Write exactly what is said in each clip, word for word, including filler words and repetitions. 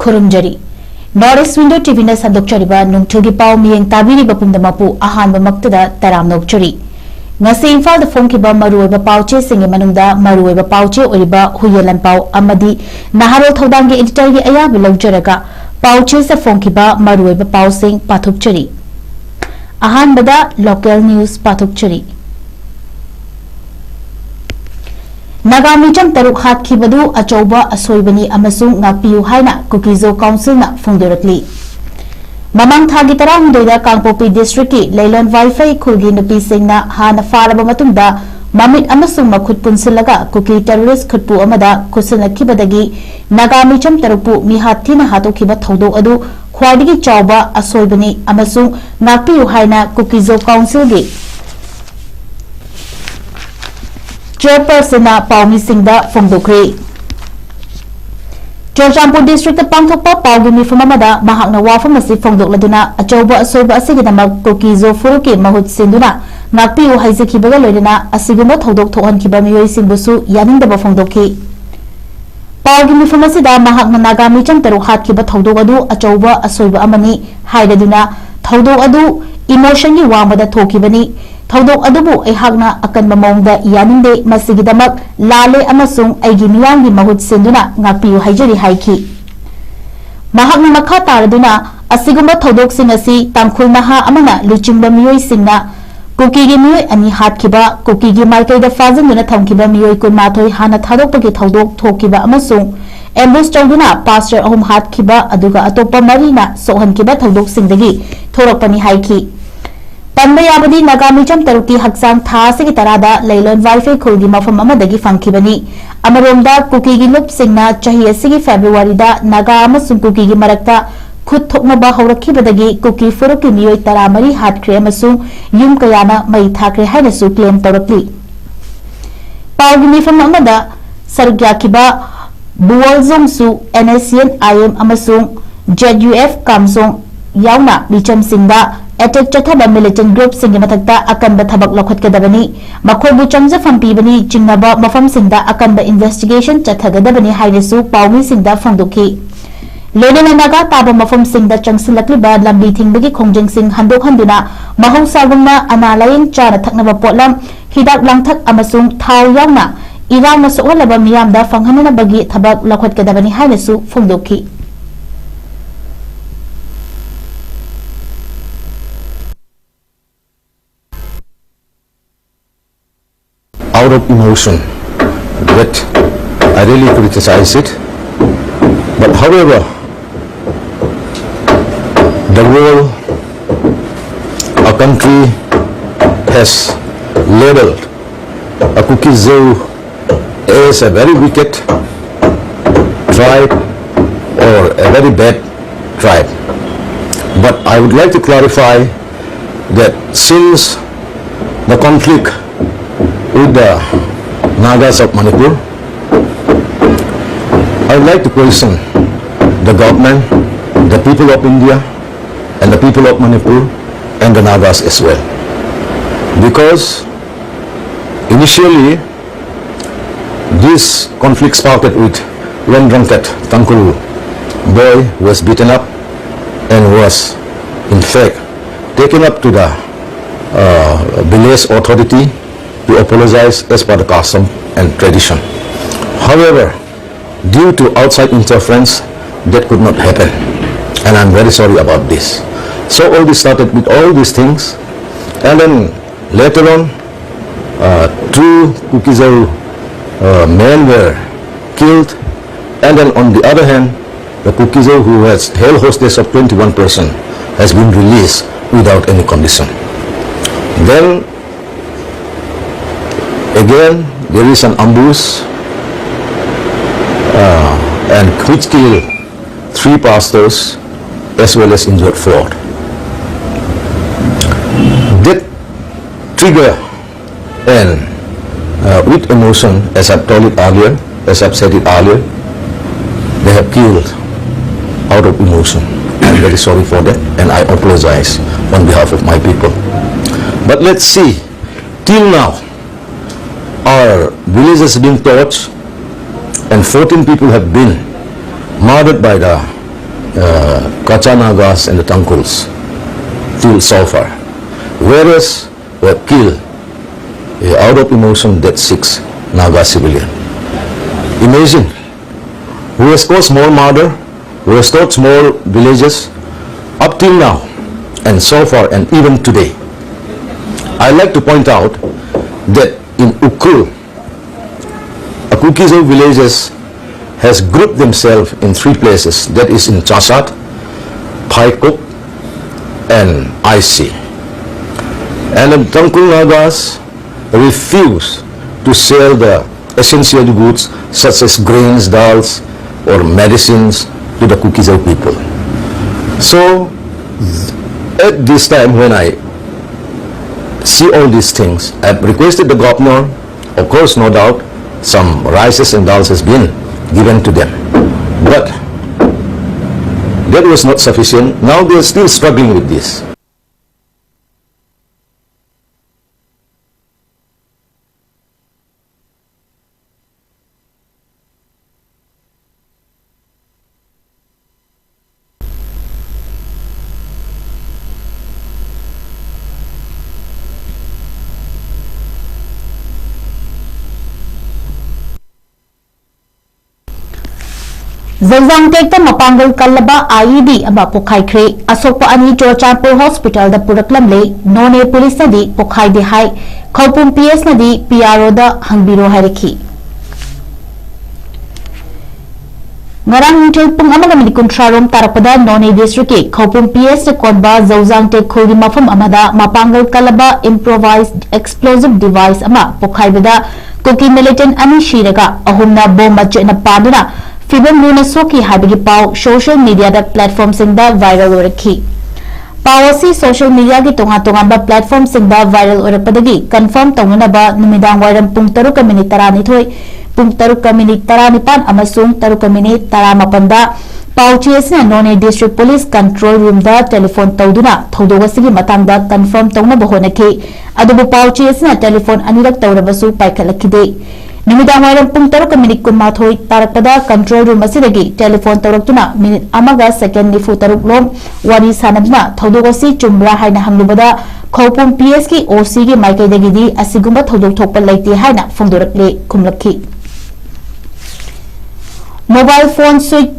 ꯈꯨꯔꯨꯝꯖꯔꯤ꯫ North East Window ꯇꯤꯚꯤꯅ ꯁꯟꯗꯣꯛꯆꯔꯤꯕ ꯅꯨꯡꯊꯤꯜꯒꯤ ꯄꯥꯎ ꯃꯤꯠꯌꯦꯡ ꯇꯥꯕꯤꯔꯤꯕ ꯄꯨꯝꯅꯃꯛꯄꯨ ꯑꯍꯥꯟꯕꯃꯛꯇꯗ ꯇꯔꯥꯝꯅ ꯑꯣꯛꯆꯔꯤ꯫ ꯉꯁꯤ ꯏꯝꯐꯥꯜꯗ ꯐꯣꯡꯈꯤꯕ ꯃꯔꯨꯑꯣꯏꯕ ꯄꯥꯎꯆꯦꯁꯤꯡꯒꯤ ꯃꯅꯨꯡꯗ ꯃꯔꯨꯑꯣꯏꯕ ꯄꯥꯎꯆꯦ ꯑꯣꯏꯔꯤꯕ ꯍꯨꯏꯌꯦꯟ ꯂꯥꯟꯄꯥꯎ ꯑꯃꯗꯤ ꯅꯍꯥꯔꯣꯜ ꯊꯧꯗꯥꯡꯒꯤ editorꯒꯤ ꯑꯌꯥꯕ ꯂꯧꯖꯔꯒ ꯄꯥꯎꯆꯦꯁꯤꯗ ꯐꯣꯡꯈꯤꯕ ꯃꯔꯨꯑꯣꯏꯕ ꯄꯥꯎꯁꯤꯡ ꯄꯥꯊꯣꯛꯆꯔꯤ꯫ ꯑꯍꯥꯟꯕꯗ local news ꯄꯥꯊꯣꯛꯆꯔꯤ꯫ ꯅꯥꯒꯥ ꯃꯤꯆꯝ ꯇꯔꯨꯛ ꯍꯥꯠꯈꯤꯕꯗꯨ ꯑꯆꯧꯕ ꯑꯁꯣꯏꯕꯅꯤ ꯑꯃꯁꯨꯡ ꯉꯥꯛꯄꯤꯌꯨ ꯍꯥꯏꯅ ꯀꯨꯀꯤꯖꯣ ꯀꯥꯎꯟꯁꯤꯜꯅ ꯐꯣꯡꯗꯣꯔꯛꯂꯤ꯫ ꯃꯃꯥꯡ ꯊꯥꯒꯤ ꯇꯔꯥꯍꯨꯝꯗꯣꯏꯗ ꯀꯥꯡꯄꯣꯛꯄꯤ districtꯀꯤ ꯂꯩꯂꯣꯟ ꯋꯥꯏꯐꯩ ꯈꯨꯜꯒꯤ ꯅꯨꯄꯤꯁꯤꯡꯅ ꯍꯥꯟꯅ ꯐꯥꯔꯕ ꯃꯇꯨꯡꯗ ꯃꯃꯤꯠ ꯑꯃꯁꯨꯡ ꯃꯈꯨꯠ ꯄꯨꯟꯁꯤꯜꯂꯒ ꯀꯨꯀꯤ terrorist ꯈꯨꯠꯄꯨ ꯑꯃꯗ ꯈꯨꯠꯁꯤꯟꯅꯈꯤꯕꯗꯒꯤ ꯅꯥꯒꯥ ꯃꯤꯆꯝ ꯇꯔꯨꯛꯄꯨ ꯃꯤꯍꯥꯠ ꯊꯤꯅ ꯍꯥꯠꯇꯣꯛꯈꯤꯕ ꯊꯧꯗꯣꯛ ꯑꯗꯨ ꯈ꯭ꯋꯥꯏꯗꯒꯤ ꯆꯥꯎꯕ ꯑꯁꯣꯏꯕꯅꯤ ꯑꯃꯁꯨꯡ ꯉꯥꯛꯄꯤꯌꯨ ꯍꯥꯏꯅ ꯀꯨꯀꯤꯖꯣ ꯀꯥꯎꯟꯁꯤꯜꯒꯤ chairpersonꯅ ꯄꯥꯎꯃꯤꯁꯤꯡꯗ ꯐꯣꯡꯗꯣꯛꯈ꯭ꯔꯦ꯫ ꯆꯨꯔꯆꯥꯟꯄꯨꯔ districtꯇ ꯄꯥꯡꯊꯣꯛꯄ ꯄꯥꯎꯒꯤ ꯃꯤꯐꯝ ꯑꯃꯗ ꯃꯍꯥꯛꯅ ꯋꯥꯐꯝ ꯑꯁꯤ ꯐꯣꯡꯗꯣꯛꯂꯗꯨꯅ ꯑꯆꯧꯕ ꯑꯁꯣꯏꯕ ꯑꯁꯤꯒꯤꯗꯃꯛ ꯀꯨꯀꯤꯖꯣ ꯐꯨꯔꯨꯞꯀꯤ ꯃꯍꯨꯠ ꯁꯤꯟꯗꯨꯅ ꯉꯥꯛꯄꯤꯌꯨ ꯍꯥꯏꯖꯈꯤꯕꯒ ꯂꯣꯏꯅꯅ ꯑꯁꯤꯒꯨꯝꯕ ꯊꯧꯗꯣꯛ ꯊꯣꯛꯍꯟꯈꯤꯕ ꯃꯤꯑꯣꯏꯁꯤꯡꯕꯨꯁꯨ ꯌꯥꯅꯤꯡꯗꯕ ꯐꯣꯡꯗꯣꯛꯈꯤ꯫ ꯄꯥꯎꯒꯤ ꯃꯤꯐꯝ ꯑꯁꯤꯗ ꯃꯍꯥꯛꯅ ꯅꯥꯒꯥ ꯃꯤꯆꯝ ꯇꯔꯨꯛ ꯍꯥꯠꯈꯤꯕ ꯊꯧꯗꯣꯛ ꯑꯗꯨ ꯑꯆꯧꯕ ꯑꯁꯣꯏꯕ ꯑꯃꯅꯤ ꯍꯥꯏꯔꯗꯨꯅ ꯊꯧꯗꯣꯛ ꯑꯗꯨ emotionꯒꯤ ꯋꯥꯡꯃꯗ ꯊꯣꯛꯈꯤꯕꯅꯤ꯫ ꯊꯧꯗꯣꯛ ꯑꯗꯨꯕꯨ ꯑꯩꯍꯥꯛꯅ ꯑꯀꯟꯕ ꯃꯑꯣꯡꯗ ꯌꯥꯅꯤꯡꯗꯦ꯫ ꯃꯁꯤꯒꯤꯗꯃꯛ ꯂꯥꯜꯂꯦ ꯑꯃꯁꯨꯡ ꯑꯩꯒꯤ ꯃꯤꯌꯥꯝꯒꯤ ꯃꯍꯨꯠ ꯁꯤꯟꯗꯨꯅ ꯉꯥꯛꯄꯤꯌꯨ ꯍꯥꯏꯖꯔꯤ ꯍꯥꯏꯈꯤ꯫ ꯃꯍꯥꯛꯅ ꯃꯈꯥ ꯇꯥꯔꯗꯨꯅ ꯑꯁꯤꯒꯨꯝꯕ ꯊꯧꯗꯣꯛꯁꯤꯡ ꯑꯁꯤ ꯇꯥꯡꯈꯨꯜ ꯅꯍꯥ ꯑꯃꯅ ꯂꯨꯆꯤꯡꯕ ꯃꯤꯑꯣꯏꯁꯤꯡꯅ ꯀꯨꯀꯤꯒꯤ ꯃꯤꯑꯣꯏ ꯑꯅꯤ ꯍꯥꯠꯈꯤꯕ, ꯀꯨꯀꯤꯒꯤ ꯃꯥꯏꯀꯩꯗ ꯐꯥꯖꯤꯟꯗꯨꯅ ꯊꯝꯈꯤꯕ ꯃꯤꯑꯣꯏ ꯀꯨꯟꯃꯥꯊꯣꯏ ꯍꯥꯟꯅ ꯊꯥꯗꯣꯛꯄꯒꯤ ꯊꯧꯗꯣꯛ ꯊꯣꯛꯈꯤꯕ ꯑꯃꯁꯨꯡ ambush ꯇꯧꯗꯨꯅ pastor ꯑꯍꯨꯝ ꯍꯥꯠꯈꯤꯕ, ꯑꯗꯨꯒ ꯑꯇꯣꯞꯄ ꯃꯔꯤꯅ ꯁꯣꯛꯍꯟꯈꯤꯕ ꯊꯧꯗꯣꯛꯁꯤꯡꯗꯒꯤ ꯊꯣꯔꯛꯄꯅꯤ ꯍꯥꯏꯈꯤ꯫ ꯄꯟꯕ ꯌꯥꯕꯗꯤ ꯅꯥꯒꯥ ꯃꯤꯆꯝ ꯇꯔꯨꯛꯇꯤ ꯍꯛꯆꯥꯡ ꯊꯥ ꯑꯁꯤꯒꯤ ꯇꯔꯥꯗ ꯂꯩꯂꯣꯟ ꯋꯥꯏꯐꯩ ꯈꯨꯜꯒꯤ ꯃꯐꯝ ꯑꯃꯗꯒꯤ ꯐꯪꯈꯤꯕꯅꯤ꯫ ꯑꯃꯔꯣꯝꯗ ꯀꯨꯀꯤꯒꯤ ꯂꯨꯞꯁꯤꯡꯅ ꯆꯍꯤ ꯑꯁꯤꯒꯤ Februaryꯗ ꯅꯥꯒꯥ ꯑꯃꯁꯨꯡ ꯀꯨꯀꯤꯒꯤ ꯃꯔꯛꯇ ꯈꯨꯠ ꯊꯣꯛꯅꯕ ꯍꯧꯔꯛꯈꯤꯕꯗꯒꯤ ꯀꯨꯀꯤ ꯐꯨꯔꯨꯞꯀꯤ ꯃꯤꯑꯣꯏ ꯇꯔꯥꯃꯔꯤ ꯍꯥꯠꯈ꯭ꯔꯦ ꯑꯃꯁꯨꯡ ꯌꯨꯝ ꯀꯌꯥꯅ ꯃꯩ ꯊꯥꯈ꯭ꯔꯦ ꯍꯥꯏꯅꯁꯨ claim ꯇꯧꯔꯛꯂꯤ꯫ ꯄꯥꯎꯒꯤ ꯃꯤꯐꯝ ꯑꯃꯗ ꯁꯔꯨꯛ ꯌꯥꯈꯤꯕ ꯕꯨꯋꯣꯜꯖꯣꯡꯁꯨ NSCN-IM ꯑꯃꯁꯨꯡ ZUF ꯀꯥꯝꯖꯣꯡ ꯌꯥꯎꯅ ꯃꯤꯆꯝꯁꯤꯡꯗ attack ꯆꯠꯊꯕ militant groupꯁꯤꯡꯒꯤ ꯃꯊꯛꯇ ꯑꯀꯟꯕ ꯊꯕꯛ ꯂꯧꯈꯠꯀꯗꯕꯅꯤ, ꯃꯈꯣꯏꯕꯨ ꯆꯪꯖꯐꯝ ꯄꯤꯕꯅꯤ, ꯆꯤꯡꯅꯕ ꯃꯐꯝꯁꯤꯡꯗ ꯑꯀꯟꯕ investigation ꯆꯠꯊꯒꯗꯕꯅꯤ ꯍꯥꯏꯅꯁꯨ ꯄꯥꯎꯃꯤꯁꯤꯡꯗ ꯐꯣꯡꯗꯣꯛꯈꯤ꯫ ꯂꯣꯏꯅꯅ ꯅꯥꯒꯥ ꯇꯥꯕ ꯃꯐꯝꯁꯤꯡꯗ ꯆꯪꯁꯤꯜꯂꯛꯂꯤꯕ ꯂꯝꯕꯤ ꯊꯤꯡꯕꯒꯤ ꯈꯣꯡꯖꯪꯁꯤꯡ ꯍꯟꯗꯣꯛꯍꯟꯗꯨꯅ, ꯃꯍꯧꯁꯥꯒꯨꯝꯅ ꯑꯅꯥ ꯂꯥꯌꯦꯡ, ꯆꯥꯅ ꯊꯛꯅꯕ ꯄꯣꯠꯂꯝ, ꯍꯤꯗꯥꯛ ꯂꯥꯡꯊꯛ ꯑꯃꯁꯨꯡ ꯊꯥꯎ ꯌꯥꯎꯅ ꯏꯔꯥꯡꯅ ꯁꯣꯛꯍꯜꯂꯕ ꯃꯤꯌꯥꯝꯗ ꯐꯪꯍꯟꯅꯕꯒꯤ ꯊꯕꯛ ꯂꯧꯈꯠꯀꯗꯕꯅꯤ ꯍꯥꯏꯅꯁꯨ ꯐꯣꯡꯗꯣꯛꯈꯤ꯫ Out of emotion that I really criticize it. But however, the world, a country has labeled a Kuki-Zo as a very wicked tribe or a very bad tribe. But I would like to clarify that since the conflict with the Nagas of Manipur, I would like to question the government, the people of India, and the people of Manipur, and the Nagas as well. Because initially, this conflict started with one drunkard Tangkhul boy who was beaten up and was, in fact, taken up to the uh, village authority to apologize as per the custom and tradition. However, due to outside interference, that could not happen. And I'm very sorry about this. So all this started with all these things. And then later on, uh, two Kuki-Zo uh, men were killed. And then on the other hand, the Kuki-Zo who was held hostage of twenty-one person has been released without any condition. Then again, there is an ambush uh, and which killed three pastors as well as injured four. That trigger and uh, with emotion, as I've told it earlier, as I've said it earlier, they have killed out of emotion. I'm very sorry for that and I apologize on behalf of my people. But let's see, till now, our village has been torched and fourteen people have been murdered by the uh, Kacha Nagas and the Tangkhuls till so far. Whereas we have killed, uh, out of emotion, that six Naga civilian. Imagine, who has caused more murder, who has torched more villages up till now, and so far, and even today. I like to point out that in Ukhrul, Kuki-Zo villages has grouped themselves in three places, that is in Chassad, Phaikok, and Aisi. And the Tangkhul Nagas refuse to sell the essential goods such as grains, dals, or medicines to the Kuki-Zo people. So, at this time when I see all these things, I've requested the governor, of course, no doubt, some rices and dals has been given to them. But that was not sufficient. Now they're still struggling with this. ꯖꯧꯖꯥꯡ ꯇꯦꯛꯇ ꯃꯄꯥꯡꯒꯜ ꯀꯜꯂꯕ IED ꯑꯃ ꯄꯣꯈꯥꯏꯈ꯭ꯔꯦ꯫ ꯑꯁꯣꯛꯄ ꯑꯅꯤ ꯆꯨꯔꯆꯥꯟꯄꯨꯔ ꯍꯣꯁꯄꯤꯇꯥꯜꯗ ꯄꯨꯔꯛꯂꯝꯂꯦ꯫ ꯅꯣꯅꯦ ꯄꯨꯂꯤꯁꯅꯗꯤ ꯄꯣꯈꯥꯏꯗꯦ ꯍꯥꯏ꯫ ꯈꯧꯄꯨꯝ PSꯅꯗꯤ PROꯗ ꯍꯪꯕꯤꯔꯣ ꯍꯥꯏꯔꯛꯈꯤ꯫ ꯉꯔꯥꯡ ꯅꯨꯡꯊꯤꯜ ꯄꯨꯡ ꯑꯃꯒ ꯃꯤꯅꯤꯠ ꯀꯨꯟꯊ꯭ꯔꯥ ꯔꯣꯝ ꯇꯥꯔꯛꯄꯗ ꯅꯣꯅꯦ ꯗꯤꯁꯇ꯭ꯔꯤꯛꯀꯤ ꯈꯧꯄꯨꯝ PSꯅ ꯀꯣꯟꯕ ꯖꯧꯖꯥꯡ ꯇꯦꯛꯈꯨꯜꯒꯤ ꯃꯐꯝ ꯑꯃꯗ ꯃꯄꯥꯡꯒꯜ ꯀꯜꯂꯕ improvised explosive device ꯑꯃ ꯄꯣꯈꯥꯏꯕꯗ ꯀꯨꯀꯤ militant ꯑꯅꯤ ꯁꯤꯔꯒ ꯑꯍꯨꯝꯅ ꯕꯣꯝ ꯃꯆꯦꯠꯅ ꯄꯥꯟꯗꯨꯅ ꯐꯤꯕꯝ ꯂꯨꯅ ꯁꯣꯛꯈꯤ ꯍꯥꯏꯕꯒꯤ ꯄꯥꯎ social mediaꯗ platformꯁꯤꯡꯗ viral ꯑꯣꯏꯔꯛꯈꯤ꯫ ꯄꯥꯎ ꯑꯁꯤ social mediaꯒꯤ ꯇꯣꯉꯥꯟ ꯇꯣꯉꯥꯟꯕ platformꯁꯤꯡꯗ viral ꯑꯣꯏꯔꯛꯄꯗꯒꯤ confirm ꯇꯧꯅꯅꯕ ꯅꯨꯃꯤꯗꯥꯡ ꯋꯥꯏꯔꯝ ꯄꯨꯡ ꯇꯔꯨꯛꯀ ꯃꯤꯅꯤꯠ ꯇꯔꯥꯅꯤꯊꯣꯏ, ꯄꯨꯡ ꯇꯔꯨꯛꯀ ꯃꯤꯅꯤꯠ ꯇꯔꯥꯅꯤꯄꯥꯟ ꯑꯃꯁꯨꯡ ꯇꯔꯨꯛꯀ ꯃꯤꯅꯤꯠ ꯇꯔꯥꯃꯥꯄꯟꯗ ꯄꯥꯎꯆꯦ ꯑꯁꯤꯅ ꯅꯣꯅꯦ District Police Control Roomꯗ telephone ꯇꯧꯗꯨꯅ ꯊꯧꯗꯣꯛ ꯑꯁꯤꯒꯤ ꯃꯇꯥꯡꯗ confirm ꯇꯧꯅꯕ ꯍꯣꯠꯅꯈꯤ꯫ ꯑꯗꯨꯕꯨ ꯄꯥꯎꯆꯦ ꯑꯁꯤꯅ telephone ꯑꯅꯤꯔꯛ ꯇꯧꯔꯕꯁꯨ ꯄꯥꯏꯈꯠꯂꯛꯈꯤꯗꯦ꯫ ꯅꯨꯃꯤꯗꯥꯡ ꯋꯥꯏꯔꯝ ꯄꯨꯡ ꯇꯔꯨꯛꯀ ꯃꯤꯅꯤꯠ ꯀꯨꯟꯃꯥꯊꯣꯏ ꯇꯥꯔꯛꯄꯗ control room ꯑꯁꯤꯗꯒꯤ telephone ꯇꯧꯔꯛꯇꯨꯅ ꯃꯤꯅꯤꯠ ꯑꯃꯒ second ꯅꯤꯐꯨ ꯇꯔꯨꯛ ꯂꯣꯝ ꯋꯥꯔꯤ ꯁꯥꯅꯗꯨꯅ ꯊꯧꯗꯣꯛ ꯑꯁꯤ ꯆꯨꯝꯕ꯭ꯔꯥ ꯍꯥꯏꯅ ꯍꯪꯂꯨꯕꯗ ꯈꯧꯄꯨꯝ P S ꯀꯤ O C ꯒꯤ ꯃꯥꯏꯀꯩꯗꯒꯤꯗꯤ ꯑꯁꯤꯒꯨꯝꯕ ꯊꯧꯗꯣꯛ ꯊꯣꯛꯄ ꯂꯩꯇꯦ ꯍꯥꯏꯅ ꯐꯣꯡꯗꯣꯔꯛꯂꯦ ꯈꯨꯝꯂꯛꯈꯤ꯫ Mobile phone switch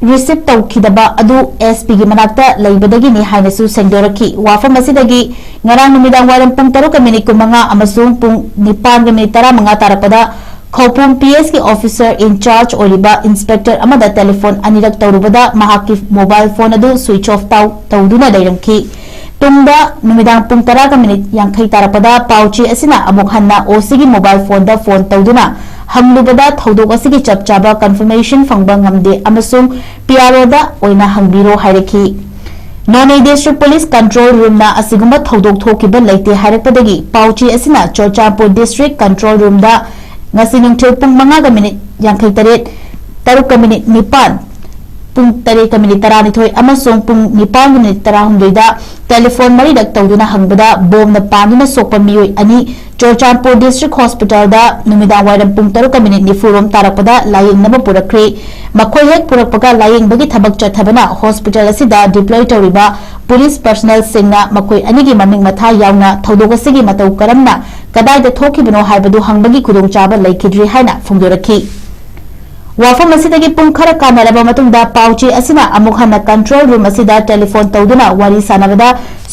receive ꯇꯧꯈꯤꯗꯕ ꯑꯗꯨ S P ꯒꯤ ꯃꯅꯥꯛꯇ ꯂꯩꯕꯗꯒꯤꯅꯤ ꯍꯥꯏꯅꯁꯨ ꯁꯦꯡꯗꯣꯔꯛꯈꯤ꯫ ꯋꯥꯐꯝ ꯑꯁꯤꯗꯒꯤ ꯉꯔꯥꯡ ꯅꯨꯃꯤꯗꯥꯡ ꯋꯥꯏꯔꯝ ꯄꯨꯡ ꯇꯔꯨꯛꯀ ꯃꯤꯅꯤꯠ ꯀꯨꯟꯃꯉꯥ ꯑꯃꯁꯨꯡ ꯄꯨꯡ ꯅꯤꯄꯥꯟꯒ ꯃꯤꯅꯤꯠ ꯇꯔꯥꯃꯉꯥ ꯇꯥꯔꯛꯄꯗ ꯈꯧꯄꯨꯝ P S ꯀꯤ officer in charge ꯑꯣꯏꯔꯤꯕ inspector ꯑꯃꯗ telephone ꯑꯅꯤꯔꯛ ꯇꯧꯔꯨꯕꯗ ꯃꯍꯥꯛꯀꯤ mobile phone ꯑꯗꯨ switch off ꯇꯧ-, ꯇꯧꯗꯨꯅ ꯂꯩꯔꯝꯈꯤ꯫ ꯇꯨꯡꯗ ꯅꯨꯃꯤꯗꯥꯡ ꯄꯨꯡ ꯇꯔꯥꯒ ꯃꯤꯅꯤꯠ ꯌꯥꯡꯈꯩ ꯇꯥꯔꯛꯄꯗ ꯄꯥꯎꯆꯦ ꯑꯁꯤꯅ ꯑꯃꯨꯛ ꯍꯟꯅ O C ꯒꯤ mobile phone ꯗ phone ꯇꯧꯗꯨꯅ ꯍꯪꯂꯨꯕꯗ ꯊꯧꯗꯣꯛ ꯑꯁꯤꯒꯤ ꯆꯞ ꯆꯥꯕ confirmation ꯐꯪꯕ ꯉꯝꯗꯦ ꯑꯃꯁꯨꯡ P R O ꯗ ꯑꯣꯏꯅ ꯍꯪꯕꯤꯔꯣ ꯍꯥꯏꯔꯛꯈꯤ꯫ ꯅꯣꯅꯦ District Police Control Room ꯅ ꯑꯁꯤꯒꯨꯝꯕ ꯊꯧꯗꯣꯛ ꯊꯣꯛꯈꯤꯕ ꯂꯩꯇꯦ ꯍꯥꯏꯔꯛꯄꯗꯒꯤ ꯄꯥꯎꯆꯦ ꯑꯁꯤꯅ ꯆꯨꯔꯆꯥꯟꯄꯨꯔ District Control Room ꯗ ꯉꯁꯤ ꯅꯨꯡꯊꯤꯜ ꯄꯨꯡ ꯃꯉꯥꯒ ꯃꯤꯅꯤꯠ ꯌꯥꯡꯈꯩ ꯇꯔꯦꯠ, ꯇꯔꯨꯛꯀ ꯃꯤꯅꯤꯠ ꯅꯤꯄꯥꯟ, ꯄꯨꯡ ꯇꯔꯦꯠꯀ ꯃꯤꯅꯤꯠ ꯇꯔꯥꯅꯤꯊꯣꯏ ꯑꯃꯁꯨꯡ ꯄꯨꯡ ꯅꯤꯄꯥꯟꯒ ꯃꯤꯅꯤꯠ ꯇꯔꯥꯍꯨꯝꯗꯣꯏꯗ telephone ꯃꯔꯤꯔꯛ ꯇꯧꯗꯨꯅ ꯍꯪꯕꯗ ꯕꯣꯝꯅ ꯄꯥꯟꯗꯨꯅ ꯁꯣꯛꯄ ꯃꯤꯑꯣꯏ ꯑꯅꯤ ꯆꯨꯔꯆꯥꯟꯄꯨꯔ District Hospital ꯗ ꯅꯨꯃꯤꯗꯥꯡ ꯋꯥꯏꯔꯝ ꯄꯨꯡ ꯇꯔꯨꯛꯀ ꯃꯤꯅꯤꯠ ꯅꯤꯐꯨ ꯔꯣꯝ ꯇꯥꯔꯛꯄꯗ ꯂꯥꯌꯦꯡꯅꯕ ꯄꯨꯔꯛꯈ꯭ꯔꯦ꯫ ꯃꯈꯣꯏ ꯍꯦꯛ ꯄꯨꯔꯛꯄꯒ ꯂꯥꯌꯦꯡꯕꯒꯤ ꯊꯕꯛ ꯆꯠꯊꯕꯅ hospital ꯑꯁꯤꯗ deploy ꯇꯧꯔꯤꯕ police personnel ꯁꯤꯡꯅ ꯃꯈꯣꯏ ꯑꯅꯤꯒꯤ ꯃꯃꯤꯡ ꯃꯊꯥ ꯌꯥꯎꯅ ꯊꯧꯗꯣꯛ ꯑꯁꯤꯒꯤ ꯃꯇꯧ ꯀꯔꯝꯅ ꯀꯗꯥꯏꯗ ꯊꯣꯛꯈꯤꯕꯅꯣ ꯍꯥꯏꯕꯗꯨ ꯍꯪꯕꯒꯤ ꯈꯨꯗꯣꯡꯆꯥꯕ ꯂꯩꯈꯤꯗ꯭ꯔꯤ ꯍꯥꯏꯅ ꯐꯣꯡꯗꯣꯔꯛꯈꯤ꯫ ꯋꯥꯐꯝ ꯑꯁꯤꯗꯒꯤ ꯄꯨꯡ ꯈꯔ ꯀꯥꯟꯅꯔꯕ ꯃꯇꯨꯡꯗ ꯄꯥꯎꯆꯦ ꯑꯁꯤꯅ ꯑꯃꯨꯛ ꯍꯟꯅ control room ꯑꯁꯤꯗ telephone ꯇꯧꯗꯨꯅ ꯋꯥꯔꯤ ꯁꯥꯟꯅꯕꯗ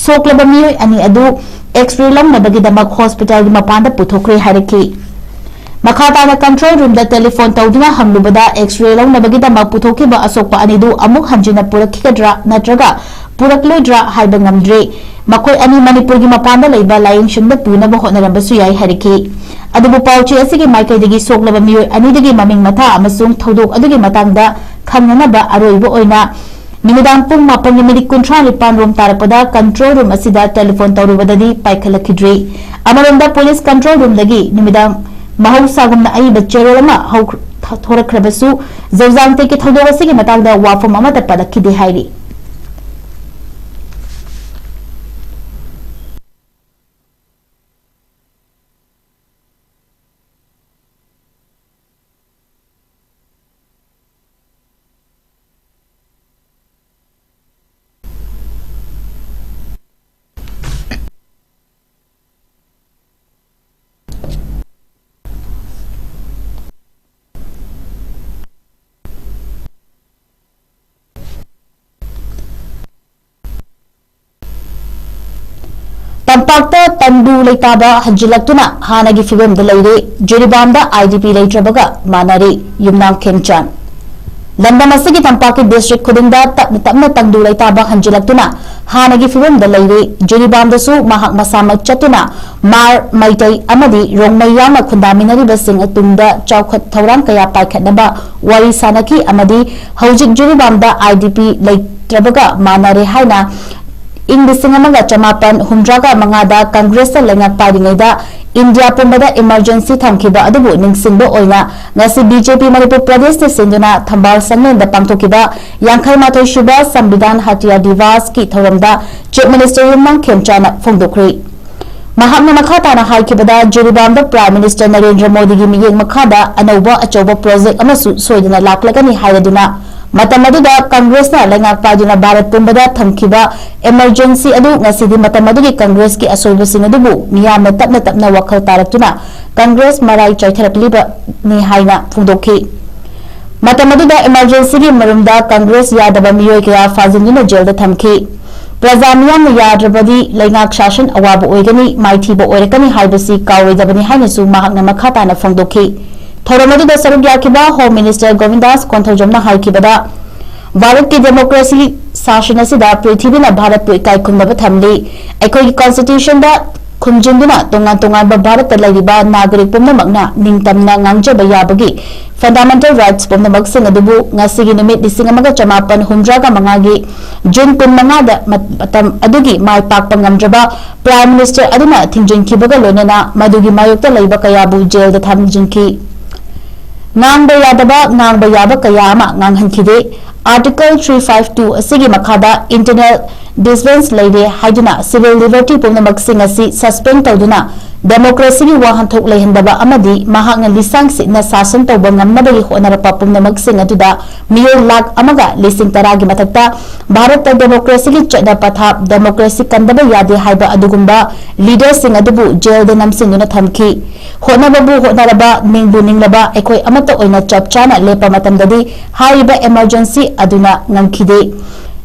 ꯁꯣꯛꯂꯕ ꯃꯤꯑꯣꯏ ꯑꯅꯤ ꯑꯗꯨ X-ray ꯂꯧꯅꯕꯒꯤꯗꯃꯛ hospital ꯒꯤ ꯃꯄꯥꯟꯗ ꯄꯨꯊꯣꯛꯈ꯭ꯔꯦ ꯍꯥꯏꯔꯛꯈꯤ꯫ ꯃꯈꯥ ꯇꯥꯅ control room ꯗ telephone ꯇꯧꯗꯨꯅ ꯍꯪꯂꯨꯕꯗ X-ray ꯂꯧꯅꯕꯒꯤꯗꯃꯛ ꯄꯨꯊꯣꯛꯈꯤꯕ ꯑꯁꯣꯛꯄ ꯑꯅꯤꯗꯨ ꯑꯃꯨꯛ ꯍꯟꯖꯤꯟꯅ ꯄꯨꯔꯛꯈꯤꯒꯗ꯭ꯔꯥ ꯅꯠꯇ꯭ꯔꯒ ꯄꯨꯔꯛꯂꯣꯏꯗ꯭ꯔꯥ ꯍꯥꯏꯕ ꯉꯝꯗ꯭ꯔꯦ꯫ ꯃꯈꯣꯏ ꯑꯅꯤ ꯃꯅꯤꯄꯨꯔꯒꯤ ꯃꯄꯥꯟꯗ ꯂꯩꯕ ꯂꯥꯌꯦꯡꯁꯪꯗ ꯄꯨꯅꯕ ꯍꯣꯠꯅꯔꯝꯕꯁꯨ ꯌꯥꯏ ꯍꯥꯏꯔꯛꯈꯤ꯫ ꯑꯗꯨꯕꯨ ꯄꯥꯎꯆꯦ ꯑꯁꯤꯒꯤ ꯃꯥꯏꯀꯩꯗꯒꯤ ꯁꯣꯛꯂꯕ ꯃꯤꯑꯣꯏ ꯑꯅꯤꯗꯨꯒꯤ ꯃꯃꯤꯡ ꯃꯊꯥ ꯑꯃꯁꯨꯡ ꯊꯧꯗꯣꯛ ꯑꯗꯨꯒꯤ ꯃꯇꯥꯡꯗ ꯈꯪꯅꯅꯕ ꯑꯔꯣꯏꯕ ꯑꯣꯏꯅ ꯅꯨꯃꯤꯗꯥꯡ ꯄꯨꯡ ꯃꯥꯄꯟꯒꯤ ꯃꯤꯅꯤꯠ ꯀꯨꯟꯊ꯭ꯔꯥ ꯅꯤꯄꯥꯟ ꯔꯣꯝ ꯇꯥꯔꯛꯄꯗ control room ꯑꯁꯤꯗ telephone ꯇꯧꯔꯨꯕꯗꯗꯤ ꯄꯥꯏꯈꯠꯂꯛꯈꯤꯗ꯭ꯔꯦ꯫ ꯑꯃꯔꯣꯝꯗ police control room ꯗꯒꯤ ꯅꯨꯃꯤꯗꯥꯡ ꯃꯍꯧꯁꯥꯒꯨꯝꯅ ꯑꯏꯕ ꯆꯦꯔꯣꯜ ꯑꯃ ꯍꯧꯈ꯭ꯔ-, ꯊ-, ꯊꯣꯔꯛꯈ꯭ꯔꯕꯁꯨ ꯖꯧꯖꯥꯡꯇꯦꯛꯀꯤ ꯊꯧꯗꯣꯛ ꯑꯁꯤꯒꯤ ꯃꯇꯥꯡꯗ ꯋꯥꯐꯝ ꯑꯃꯠꯇ ꯄꯜꯂꯛꯈꯤꯗꯦ ꯍꯥꯏꯔꯤ꯫ ꯇꯝꯄꯥꯛꯇ ꯇꯪꯗꯨ ꯂꯩꯇꯥꯕ ꯍꯟꯖꯤꯜꯂꯛꯇꯨꯅ ꯍꯥꯟꯅꯒꯤ ꯐꯤꯕꯝꯗ ꯂꯩꯔꯦ꯫ ꯖꯤꯔꯤꯕꯥꯝꯗ ꯑꯥꯏ ꯗꯤ ꯄꯤ ꯂꯩꯇ꯭ꯔꯕꯒ ꯃꯥꯟꯅꯔꯦ꯫ ꯌꯨꯝꯅꯥꯝ ꯈꯦꯝꯆꯥꯟ꯫ ꯂꯝꯗꯝ ꯑꯁꯤꯒꯤ ꯇꯝꯄꯥꯛꯀꯤ ꯗꯤꯁꯇ꯭ꯔꯤꯛ ꯈꯨꯗꯤꯡꯗ ꯇꯞꯅ ꯇꯞꯅ ꯇꯪꯗꯨ ꯂꯩꯇꯥꯕ ꯍꯟꯖꯤꯜꯂꯛꯇꯨꯅ ꯍꯥꯟꯅꯒꯤ ꯐꯤꯕꯝꯗ ꯂꯩꯔꯦ꯫ ꯖꯤꯔꯤꯕꯥꯝꯗꯁꯨ ꯃꯍꯥꯛ ꯃꯁꯥꯃꯛ ꯆꯠꯇꯨꯅ ꯃꯥꯔ, ꯃꯩꯇꯩ ꯑꯃꯗꯤ ꯔꯣꯡꯃꯩ ꯌꯥꯎꯅ ꯈꯨꯟꯗꯥꯃꯤꯟꯅꯔꯤꯕꯁꯤꯡ ꯇꯨꯡꯗ ꯆꯥꯎꯈꯠ ꯊꯧꯔꯥꯡ ꯀꯌꯥ ꯄꯥꯏꯈꯠꯅꯕ ꯋꯥꯔꯤ ꯁꯥꯅꯈꯤ ꯑꯃꯗꯤ ꯍꯧꯖꯤꯛ ꯖꯤꯔꯤꯕꯥꯝꯗ ꯑꯥꯏ ꯗꯤ ꯄꯤ ꯂꯩꯇ꯭ꯔꯕꯒ ꯃꯥꯟꯅꯔꯦ ꯍꯥꯏꯅ ꯏꯪ ꯂꯤꯁꯤꯡ ꯑꯃꯒ ꯆꯃꯥꯄꯟ ꯍꯨꯝꯗ꯭ꯔꯥꯒ ꯃꯉꯥꯗ ꯀꯪꯒ꯭ꯔꯦꯁꯇ ꯂꯩꯉꯥꯛ ꯄꯥꯏꯔꯤꯉꯩꯗ ꯏꯟꯗꯤꯌꯥ ꯄꯨꯝꯕꯗ ꯏꯃꯔꯖꯦꯟꯁꯤ ꯊꯝꯈꯤꯕ ꯑꯗꯨꯕꯨ ꯅꯤꯡꯁꯤꯡꯕ ꯑꯣꯏꯅ ꯉꯁꯤ ꯕꯤ ꯖꯦ ꯄꯤ ꯃꯅꯤꯄꯨꯔ ꯄ꯭ꯔꯗꯦꯁꯇ ꯁꯤꯟꯗꯨꯅ ꯊꯝꯕꯥꯜ ꯁꯪꯂꯦꯟꯗ ꯄꯥꯡꯊꯣꯛꯈꯤꯕ ꯌꯥꯡꯈꯩ ꯃꯥꯊꯣꯏ ꯁꯨꯕ ꯁꯪꯕꯤꯙꯥꯟ ꯍꯇꯤꯌꯥ ꯗꯤꯚꯥꯁꯀꯤ ꯊꯧꯔꯝꯗ ꯆꯤꯐ ꯃꯤꯅꯤꯁꯇꯔ ꯌꯨꯝꯅꯥꯝ ꯈꯦꯝꯆꯥꯅ ꯐꯣꯡꯗꯣꯛꯈ꯭ꯔꯤ꯫ ꯃꯍꯥꯛꯅ ꯃꯈꯥ ꯇꯥꯅ ꯍꯥꯏꯈꯤꯕꯗ, ꯖꯤꯔꯤꯕꯥꯝꯗ ꯄ꯭ꯔꯥꯏꯝ ꯃꯤꯅꯤꯁꯇꯔ ꯅꯔꯦꯟꯗ꯭ꯔ ꯃꯣꯗꯤꯒꯤ ꯃꯤꯠꯌꯦꯡ ꯃꯈꯥꯗ ꯑꯅꯧꯕ ꯑꯆꯧꯕ ꯄ꯭ꯔꯣꯖꯦꯛ ꯑꯃꯁꯨ ꯁꯣꯏꯗꯅ ꯂꯥꯛꯂꯒꯅꯤ ꯍꯥꯏꯔꯗꯨꯅ, ꯃꯇꯝ ꯑꯗꯨꯗ ꯀꯪꯒ꯭ꯔꯦꯁꯅ ꯂꯩꯉꯥꯛ ꯄꯥꯏꯗꯨꯅ ꯚꯥꯔꯠ ꯄꯨꯝꯕꯗ ꯊꯝꯈꯤꯕ ꯏꯃꯔꯖꯦꯟꯁꯤ ꯑꯗꯨ ꯉꯁꯤꯗꯤ ꯃꯇꯝ ꯑꯗꯨꯒꯤ ꯀꯪꯒ꯭ꯔꯦꯁꯀꯤ ꯑꯁꯣꯏꯕꯁꯤꯡ ꯑꯗꯨꯕꯨ ꯃꯤꯌꯥꯝꯅ ꯇꯞꯅ ꯇꯞꯅ ꯋꯥꯈꯜ ꯇꯥꯔꯛꯇꯨꯅ ꯀꯪꯒ꯭ꯔꯦꯁ ꯃꯔꯥꯏ ꯆꯥꯏꯊꯔꯛꯂꯤꯕꯅꯤ ꯍꯥꯏꯅ ꯐꯣꯡꯗꯣꯛꯈꯤ꯫ ꯃꯇꯝ ꯑꯗꯨꯗ ꯏꯃꯔꯖꯦꯟꯁꯤꯒꯤ ꯃꯔꯨꯝꯗ ꯀꯪꯒ꯭ꯔꯦꯁ ꯌꯥꯗꯕ ꯃꯤꯑꯣꯏ ꯀꯌꯥ ꯐꯥꯖꯤꯟꯗꯨꯅ ꯖꯦꯜꯗ ꯊꯝꯈꯤ꯫ ꯄ꯭ꯔꯖꯥ ꯃꯤꯌꯥꯝꯅ ꯌꯥꯗ꯭ꯔꯕꯗꯤ ꯂꯩꯉꯥꯛ ꯁꯥꯁꯟ ꯑꯋꯥꯕ ꯑꯣꯏꯒꯅꯤ, ꯃꯥꯏꯊꯤꯕ ꯑꯣꯏꯔꯛꯀꯅꯤ ꯍꯥꯏꯕꯁꯤ ꯀꯥꯎꯔꯣꯏꯗꯕꯅꯤ ꯍꯥꯏꯅꯁꯨ ꯃꯍꯥꯛꯅ ꯃꯈꯥ ꯇꯥꯅ ꯐꯣꯡꯗꯣꯛꯈꯤ꯫ ꯊꯧꯔꯝ ꯑꯗꯨꯗ ꯁꯔꯨꯛ ꯌꯥꯈꯤꯕ ꯍꯣꯝ ꯃꯤꯅꯤꯁꯇꯔ ꯒꯣꯕꯤꯟꯗꯥꯁ ꯀꯣꯟꯊꯧꯖꯝꯅ ꯍꯥꯏꯈꯤꯕꯗ, ꯚꯥꯔꯠꯀꯤ ꯗꯦꯃꯣꯀ꯭ꯔꯦꯁꯤ ꯁꯥꯁꯟ ꯑꯁꯤꯗ ꯄ꯭ꯔꯤꯊꯤꯕꯤꯅ ꯚꯥꯔꯠꯄꯨ ꯏꯀꯥꯏ ꯈꯨꯝꯅꯕ ꯊꯝꯂꯤ꯫ ꯑꯩꯈꯣꯏꯒꯤ ꯀꯣꯟꯁꯇꯤꯇ꯭ꯌꯨꯁꯟꯗ ꯈꯨꯝꯖꯤꯟꯗꯨꯅ ꯇꯣꯉꯥꯟ ꯇꯣꯉꯥꯟꯕ ꯚꯥꯔꯠꯇ ꯂꯩꯔꯤꯕ ꯅꯥꯒꯔꯤꯛ ꯄꯨꯝꯅꯃꯛꯅ ꯅꯤꯡꯇꯝꯅ ꯉꯥꯡꯖꯕ ꯌꯥꯕꯒꯤ ꯐꯟꯗꯥꯃꯦꯟꯇꯦꯜ ꯔꯥꯏꯠꯁ ꯄꯨꯝꯅꯃꯛꯁꯤꯡ ꯑꯗꯨꯕꯨ ꯉꯁꯤꯒꯤ ꯅꯨꯃꯤꯠ ꯂꯤꯁꯤꯡ ꯑꯃꯒ ꯆꯃꯥꯄꯟ ꯍꯨꯝꯗ꯭ꯔꯥꯒ ꯃꯉꯥꯒꯤ ꯖꯨꯟ ꯀꯨꯟꯃꯉꯥꯗ ꯃ-, ꯃꯇꯝ ꯑꯗꯨꯒꯤ ꯃꯥꯏ ꯄꯥꯛꯄ ꯉꯝꯗ꯭ꯔꯕ ꯄ꯭ꯔꯥꯏꯝ ꯃꯤꯅꯤꯁꯇꯔ ꯑꯗꯨꯅ ꯊꯤꯡꯖꯤꯟꯈꯤꯕꯒ ꯂꯣꯏꯅꯅ ꯃꯗꯨꯒꯤ ꯃꯥꯌꯣꯛꯇ ꯂꯩꯕ ꯀꯌꯥꯕꯨ ꯖꯦꯜꯗ ꯊꯝꯖꯤꯟꯈꯤ꯫ ꯉꯥꯡꯕ ꯌꯥꯗꯕ, ꯉꯥꯡꯕ ꯌꯥꯕ ꯀꯌꯥ ꯑꯃ ꯉꯥꯡꯍꯟꯈꯤꯗꯦ꯫ ꯑꯥꯔꯇꯤꯀꯜ ꯊ꯭ꯔꯤ ꯐꯥꯏꯚ ꯇꯨ ꯑꯁꯤꯒꯤ ꯃꯈꯥꯗ ꯏꯟꯇꯔꯅꯦꯜ ꯗꯤꯁꯄꯦꯟꯁ ꯂꯩꯔꯦ ꯍꯥꯏꯗꯨꯅ ꯁꯤꯚꯤꯜ ꯂꯤꯕꯔꯇꯤ ꯄꯨꯝꯅꯃꯛꯁꯤꯡ ꯑꯁꯤ ꯁꯁꯄꯦꯟ ꯇꯧꯗꯨꯅ ꯗꯦꯃꯣꯀ꯭ꯔꯦꯁꯤꯒꯤ ꯋꯥꯍꯟꯊꯣꯛ ꯂꯩꯍꯟꯗꯕ ꯑꯃꯗꯤ ꯃꯍꯥꯛꯅ ꯂꯤꯁꯥꯡ ꯁꯤꯠꯅ ꯁꯥꯁꯟ ꯇꯧꯕ ꯉꯝꯅꯕꯒꯤ ꯍꯣꯠꯅꯔꯛꯄ ꯄꯨꯝꯅꯃꯛꯁꯤꯡ ꯑꯗꯨꯗ ꯃꯤꯑꯣꯏ ꯂꯥꯈ ꯑꯃꯒ ꯂꯤꯁꯤꯡ ꯇꯔꯥꯒꯤ ꯃꯊꯛꯇ ꯚꯥꯔꯠꯇ ꯗꯦꯃꯣꯀ꯭ꯔꯦꯁꯤꯒꯤ ꯆꯠꯅ ꯄꯊꯥꯞ, ꯗꯦꯃꯣꯀ꯭ꯔꯦꯁꯤ ꯀꯟꯗꯕ ꯌꯥꯗꯦ ꯍꯥꯏꯕ ꯑꯗꯨꯒꯨꯝꯕ ꯂꯤꯗꯔꯁꯤꯡ ꯑꯗꯨꯕꯨ ꯖꯦꯜꯗ ꯅꯝꯁꯤꯟꯗꯨꯅ ꯊꯝꯈꯤ꯫ ꯍꯣꯠꯅꯕꯕꯨ ꯍꯣꯠꯅꯔꯕ, ꯅꯤꯡꯕꯨ ꯅꯤꯡꯂꯕ ꯑꯩꯈꯣꯏ ꯑꯃꯠꯇ ꯑꯣꯏꯅ ꯆꯞ ꯆꯥꯅ ꯂꯦꯞꯄ ꯃꯇꯝꯗꯗꯤ ꯍꯥꯏꯔꯤꯕ ꯏꯃꯔꯖꯦꯟꯁꯤ ꯑꯗꯨꯅ ꯉꯝꯈꯤꯗꯦ꯫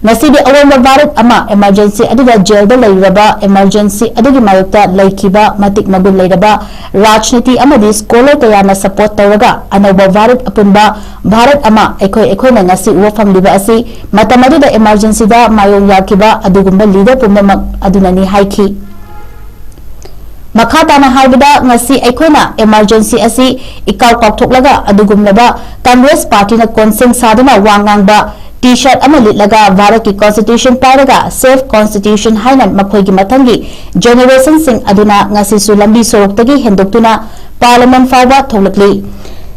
ꯉꯁꯤꯗꯤ ꯑꯋꯣꯟꯕ ꯚꯥꯔꯠ ꯑꯃ emergency ꯑꯗꯨꯗ ꯖꯦꯜꯗ ꯂꯩꯔꯨꯔꯕ emergency ꯑꯗꯨꯒꯤ ꯃꯥꯌꯣꯛꯇ ꯂꯩꯈꯤꯕ ꯃꯇꯤꯛ ꯃꯒꯨꯟ ꯂꯩꯔꯕ ꯔꯥꯖꯅꯤꯇꯤ ꯑꯃꯗꯤ scholar ꯀꯌꯥꯅ support ꯇꯧꯔꯒ ꯑꯅꯧꯕ ꯚꯥꯔꯠ ꯑꯄꯨꯟꯕ ꯚꯥꯔꯠ ꯑꯃ ꯑꯩꯈꯣꯏ ꯑꯩꯈꯣꯏꯅ ꯉꯁꯤ ꯎꯕ ꯐꯪꯂꯤꯕ ꯑꯁꯤ ꯃꯇꯝ ꯑꯗꯨꯗ emergencyꯗ ꯃꯥꯌꯣꯛ ꯌꯥꯈꯤꯕ ꯑꯗꯨꯒꯨꯝꯕ leader ꯄꯨꯝꯅꯃꯛ ꯑꯗꯨꯅꯅꯤ ꯍꯥꯏꯈꯤ꯫ ꯃꯈꯥ ꯇꯥꯅ ꯍꯥꯏꯕꯗ, ꯉꯁꯤ ꯑꯩꯈꯣꯏꯅ emergency ꯑꯁꯤ ꯏꯀꯥꯎ ꯀꯥꯎꯊꯣꯛꯂꯒ ꯑꯗꯨꯒꯨꯝꯂꯕ Congress partyꯅ ꯀꯣꯟꯁꯦꯡ ꯁꯥꯗꯨꯅ ꯋꯥ ꯉꯥꯡꯕ T-shirt ꯑꯃ ꯂꯤꯠꯂꯒ ꯚꯥꯔꯠꯀꯤ constitution ꯄꯥꯏꯔꯒ safe constitution ꯍꯥꯏꯅ ꯃꯈꯣꯏꯒꯤ ꯃꯊꯪꯒꯤ generationꯁꯤꯡ ꯑꯗꯨꯅ ꯉꯁꯤꯁꯨ ꯂꯝꯕꯤ ꯁꯣꯔꯣꯛꯇꯒꯤ ꯍꯦꯟꯗꯣꯛꯇꯨꯅ parliament ꯐꯥꯎꯕ ꯊꯣꯛꯂꯛꯂꯤ꯫